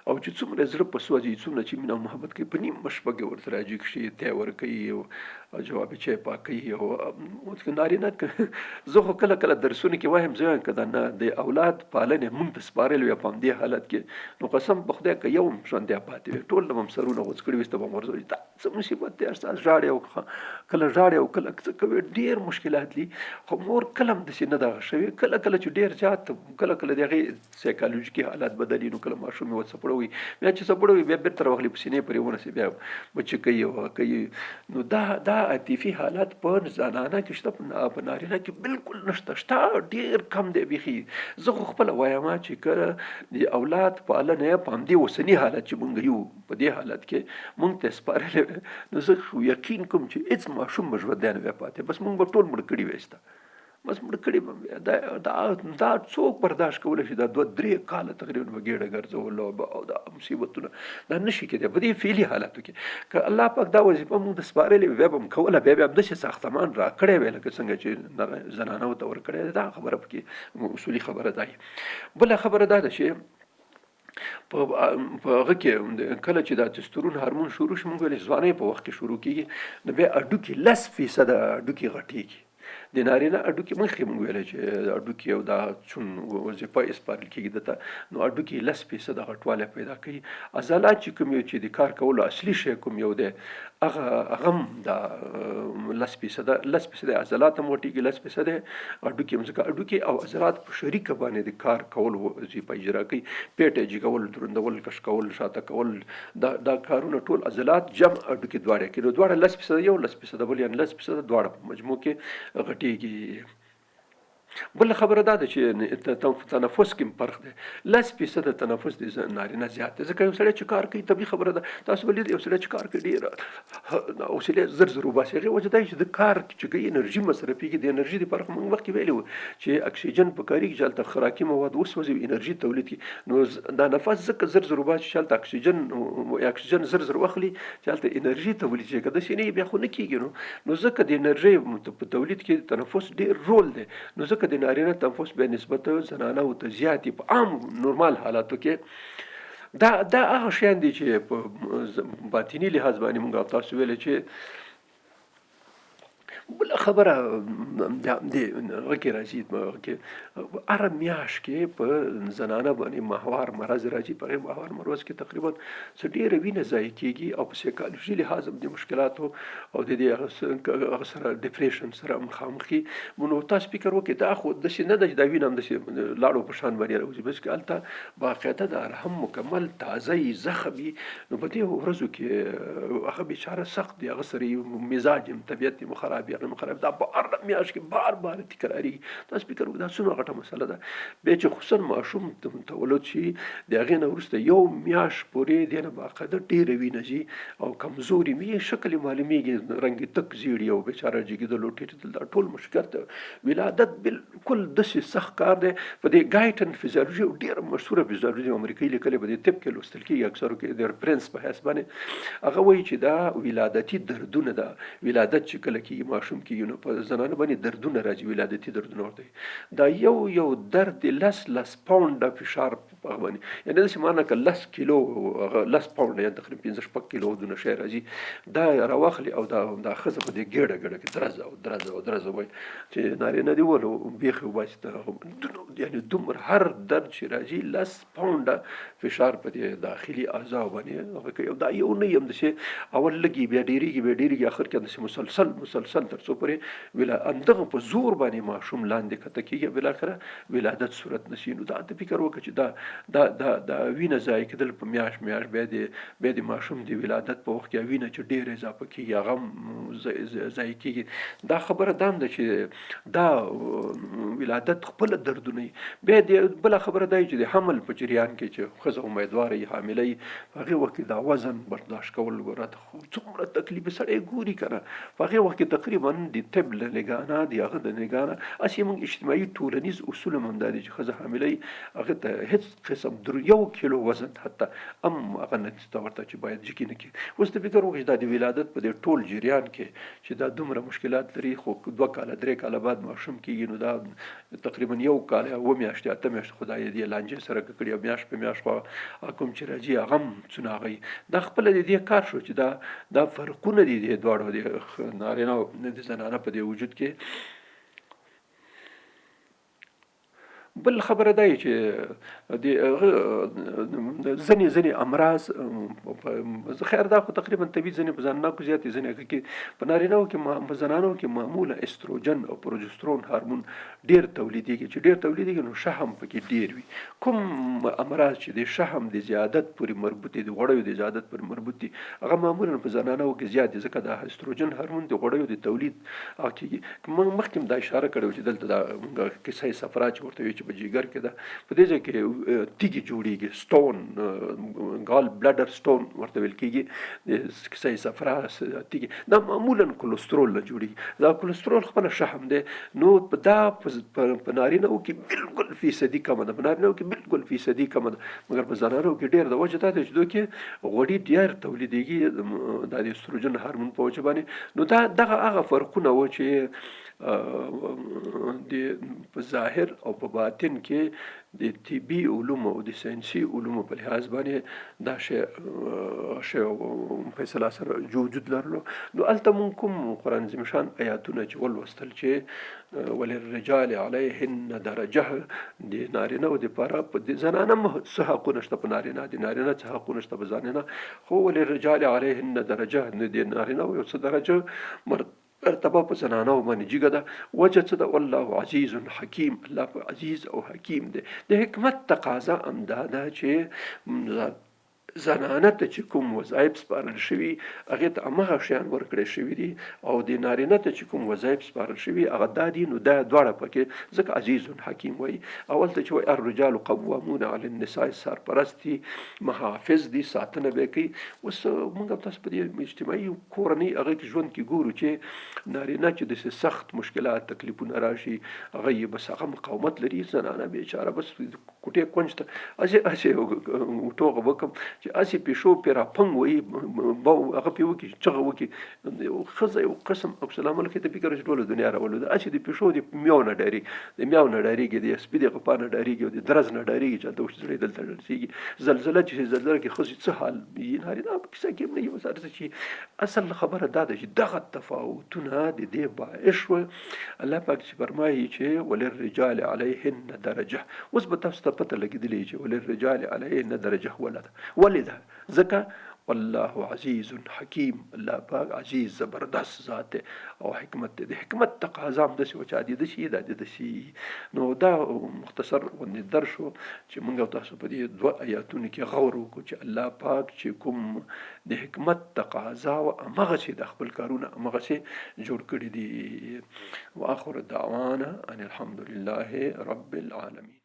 Speaker 1: او چې څومره زړه په سوځي، څومره چې مینه او محبت کوي، په نیمه شپه کې ورته راجیګ شي، تی ورکوي او جواب چای پاکوي. او نارینه زه خو کله کله درسونو کې وایم، زه وایم که دا نه د اولاد پالنې مونږ ته سپارلی وي په همدې حالت کې، نو قسم په خدای که یو هم ژوندی پاتې وي ټول به هم سرونه غوڅ کړي وي، ته به هم ورځوي دا څه مصیبت دی، استاد ژاړي او کله ژاړي او کله څه کوي، ډېر مشکلات دي. خو مور کله هم داسې نه دغه شوې، کله کله چې ډېر زیات کله کله د هغې سایکولوژیکي حالت بدلي، نو کله ماشوم یې څپړوي، بیا چې څپړوي بیا بیرته راوخلي په سینې پرې ونیسي، بیا بچی کوي او هغه کوي. نو دا دا عاطفي حالت په زنانه کې شته، په نارینه کې بالکل نشته، شته ډېر کم دی بیخي. زه خو خپله وایم چې که د اولاد پالنه په همدې اوسني حالت چې مونږ یو په دې حالت کې مونږ ته سپارلی وی، نو زه یقین کوم چې هېڅ ماشوم به ژوندی نه وی پاتې، بس مونږ به ټول مړه کړي وی، بس مړ کړي به مې. دا دا دا څوک برداشت کولی شي؟ دا دوه درې کاله تقریبا به ګېډه ګرځول او دا مصیبتونه دا نه شي کېدی په دې فعلي حالاتو کې. که الله پاک دا وظیفه موږ ته سپارلې وي بیا به هم کوله، بیا به هم داسې ساختمان راکړی وی لکه څنګه چې زنانو ته ورکړی. دا خبره پکې اصولي خبره ده. بله خبره دا ده چې په په هغه کې کله چې دا تسترون هورمون شروع شي، موږ ویل ځوانۍ په وخت کې شروع کیږي، نو بیا هډوکي 10% هډوکي غټیږي. د نارینه هډوکي مخکې موږ ویل چې هډوکي او دا چون وظیفه یې سپارل کیږي دته، نو هډوکي 10% غټوالی پیدا کوي. عضلات چې کوم یو چې د کار کولو اصلي شی کوم یو دی هغه هغه هم دا 10%، 10% عضلات هم غټېږي، 10% هډوکي هم، ځکه هډوکي او عضلات په شریکه باندې د کار کولو وظیفه اجرا کوي. پېټی جګول، دروندول، کش کول، شاته کول، دا دا کارونه ټول عضلات جمع هډوکي دواړه کوي. نو دواړه 10% یو، 10% بل، یعنې 10% دواړه په مجموع کې غټېږي. بله خبره دا ده چې تنفس کې فرق دی، 10% تنفس د نارینه زیات دی، ځکه یو سړی چې کار کوي طبیعي خبره ده، تاسو به لیدلی یو سړی چې کار کوي ډېر حوصله زر زر وباسي. هغې وجه دا چې د کار چې کوي انرژي مصرفېږي، د انرژي دپاره خو موږ مخکې ویلي وو چې اکسیجن پکارېږي چې هلته خوراکي مواد وسوځي او انرژي تولید کړي. نو دا نفس ځکه زر زر وباسي چې هلته اکسیجن اکسیجن زر زر واخلي چې هلته انرژي تولید شي، که داسې نه وي بیا خو نه کېږي. نو نو ځکه د انرژۍ په تولید کې تنفس ډېر رول دی، نو ځکه د نارینه تنفس بیا نسبت زنانه ته زیات په عام نورمال حالاتو کې. دا دا هغه شیان دي چې په باطني لحاظ باندې موږ تاسو ویل چې بله خبره د همدې هغه کې راځي، هغه کې هره میاشت کې په زنانه باندې ماهوار مرض راځي. په هغې ماهوار مرض کې تقریبا څه ډېره وینه ضایع کېږي او په سایکالوژي لحاظ هم د مشکلاتو او د دې هغه سره ډیپریشن سره مخامخ کړي. نو تاسو فکر وکړئ، دا خو داسې نه ده چې دا وینه همداسې لاړو په شان باندې راوځي، بس که هلته باقاعده د رحم مکمل تازه یي، زخم وي. نو په دې ورځو کې هغه بیچاره سخت دی، هغه سره یې مزاج هم طبیعت یې خراب وي، هغه هم خراب. دا په هره میاشت کې بار بار تکرارېږي. تاسو فکر وکړئ دا څومره غټه مسله ده. بیا چې خصوصا ماشوم تولد شي، د هغې نه وروسته یو میاشت پورې دې نه باقاعده ډېره وینه ځي او کمزوري وي، شکل یې معلومېږي، رنګ یې تک زیړي او بیچاره جګېدل او ټیټېدل، دا ټول مشکلات دی. ولادت بالکل داسې سخت کار دی. په دې ګایټن فزیولوژي ډېره مشهوره فزیولوژي امریکایي لیکلې، په دې طب کې لوستل کېږي اکثرو کې د ریفرنس په حیث باندې. هغه وایي چې دا ولادتي دردونه ده، ولادت چې کله کېږي، ماشوم کېږي، نو په زنانه باندې دردونه راځي، ولادتي دردونه ورته. دا یو یو درد لس لس پاونډه فشار په هغه باندې، یعنې داسې معنا که 10 کیلو، هغه 10 پاونډه یا تقریبا 5 6 کیلو دونه شی راځي، دا راواخلي او دا ښځه په دې ګېډه ګېډه کې درزه او درزه او درزه وایي چې نارینه دی ولو بیخي وباسي. یعنې دومره هر درد چې راځي 10 پاونډه فشار په دې داخلي اعضاو باندې هغه کوي. او دا یو نه یم، داسې اول لږي، بیا ډېرېږي، بیا ډېرېږي، اخر کې داسې مسلسل مسلسل تر څو پورې ولا همدغه په زور باندې ماشوم لاندې کته کېږي، بالاخره ولادت صورت نسی. نو دا ته فکر وکړه چې دا دا دا دا وینه ضایع کېدل په میاشت میاشت، بیا د ماشوم د ولادت په وخت کې وینه چې ډېره اضافه کېږي، هغه هم ضایع کېږي. دا خبره دا هم ده چې دا ولادت خپله دردونه وي. بیا د بله خبره دا چې د حمل په جریان کې چې ښځه امیدواره وي، حامله وي، په هغې وخت کې دا وزن برداشت کول ګوره څومره تکلیف سړی ګوري که نه. په هغې وخت کې تقریبا د طب له نګاه نه، د هغه د نګاه نه، هسې موږ اجتماعي ټولنیز اصول هم همدا دي چې ښځه حامله وي، هغه ته هېڅ قسم در 1 کیلو وزن حتی هم هغه نه ته ورته چې باید جګي نه کړي. اوس ته فکر وکړه چې دا د ولادت په دې ټول جریان کې چې دا دومره مشکلات لري، خو 2 کاله 3 کاله بعد ماشوم کېږي، نو دا تقریبا یو کال یا 7 میاشتې 8 میاشتې خدای دې لانجې سره کړي او میاشت په میاشت خو کوم چې راځي هغه هم څونه هغه. دا خپله د دې کار شو چې دا فرقونه دي د دواړو، د نارینه او د زنانه په دې وجود کې. بل خبره دا چې د ځنې ځنې امراض، خیر دا خو تقریبا طبیعي، ځنې په زنانو کې زیاتې، ځنې هغه کې. په نارینهو کې، په زنانو کې معمولا استروجن او پروجسترون هارمون ډیر تولیدېږي. چې ډیر تولیدېږي نو شحم پکې ډیر وي. کوم امراض چې د شحم د زیادت پورې مربوط دي، د غوړیو د زیادت پورې مربوط دي، هغه معمولا په زنانو کې زیات دي، ځکه د استروجن هارمون د غوړیو د تولید هغه کېږي. موږ مخکې هم دا اشاره کړې وه چې دلته دا موږ کیسه صفرا چې ورته وایي چې په جګر کې ده، په دې ځای کې تیږې جوړیږي، stone، gall bladder stone ورته ویل کېږي. د کیسه صفرا تیږې دا معمولا کولسترول نه جوړیږي. دا کولسترول خپله شحم دی. نو دا په نارینه کې بالکل فیصدي کمه ده، په نارینه کې بالکل فیصدي کمه ده، مګر په زنانو کې ډېر ده. وجه دا ده چې دوی کې غوړي ډېر تولیدېږي، دا د استروجن هارمون په وجه باندې. نو دا دغه هغه فرقونه و چې د په ظاهر او په باطن کې د طبي علومو او د ساینسي علومو په لحاظ باندې دا شی فیصله سره وجود لرلو. نو هلته مونږ کوم قرآن عظیم شان آیاتونه چې ولوستل چې وللرجال علیهن درجه، د نارینه او دپاره په د زنانه څه حقونه شته، په نارینه د نارینه څه حقونه شته، په زنانه خو وللرجال علیهن درجه، د نارینه یو څه درجه مرتبه په زنانو باندې جګه ده. وجه څه ده؟ والله عزیز حکیم، الله په عزیز او حکیم دی. د حکمت تقاضا هم دا ده چې زنانه ته چې کوم وظایف سپارل شوي، هغې ته همغه شیان ورکړی شوي دي او د نارینه ته چې کوم وظایف سپارل شوي هغه دا دي. نو دا دواړه پکې ځکه عزیز حکیم وایي. اول ته چې وایي الرجال قوامون علی النساء، سرپرست دي، محافظ دي، ساتنه به کوي. اوس موږ تاسو په دې اجتماعي کورنۍ هغه کې ژوند کې ګورو چې نارینه چې داسې سخت مشکلات تکلیفونه راشي، هغه یې بس هغه مقاومت لري، زنانه بیچاره بس کوټې کونج ته. هسې هسې ټوغه وکم چې هسې پیشو پرې راپنګ وهي، هغه پرې وکړي، چغه وکړي، ښځه یو قسم عکس العمل ښیي، ته فکر وکړه چې ټوله دنیا راولو ده. هسې د پیشو د میو نه ډارېږي، د میاو نه ډارېږي، د سپي د غپا نه ډارېږي او د درز نه ډارېږي چې هلته وشي زړه یې دلته لړزېږي. زلزله چې زلزله کې ښځې څه حال وي، نارینه په کیسه کې هم نه وي. اوس هر څه چې اصل خبره دا ده چې دغه تفاوتونه د دې باعث شول. الله پاک چې فرمایي چې وللرجال علیهن درجه، اوس به تاسو ته پته لګېدلې چې وللرجال علیهن درجه وله ده، ولې ده؟ ځکه والله عزیز حکیم، الله پاک عزیز زبردست ذات دی او حکمت دی. د حکمت تقاضا هم داسې وه چې دا دې داسې، دا دې داسې. نو دا مختصر غوندې درس شو چې موږ او تاسو په دې دوه آیاتونو کې غور وکړو چې الله پاک چې کوم د حکمت تقاضا وه همغسې د خپل کارونه همغسې جوړ کړي دي. واخر دعوانا ان الحمد لله رب العالمین.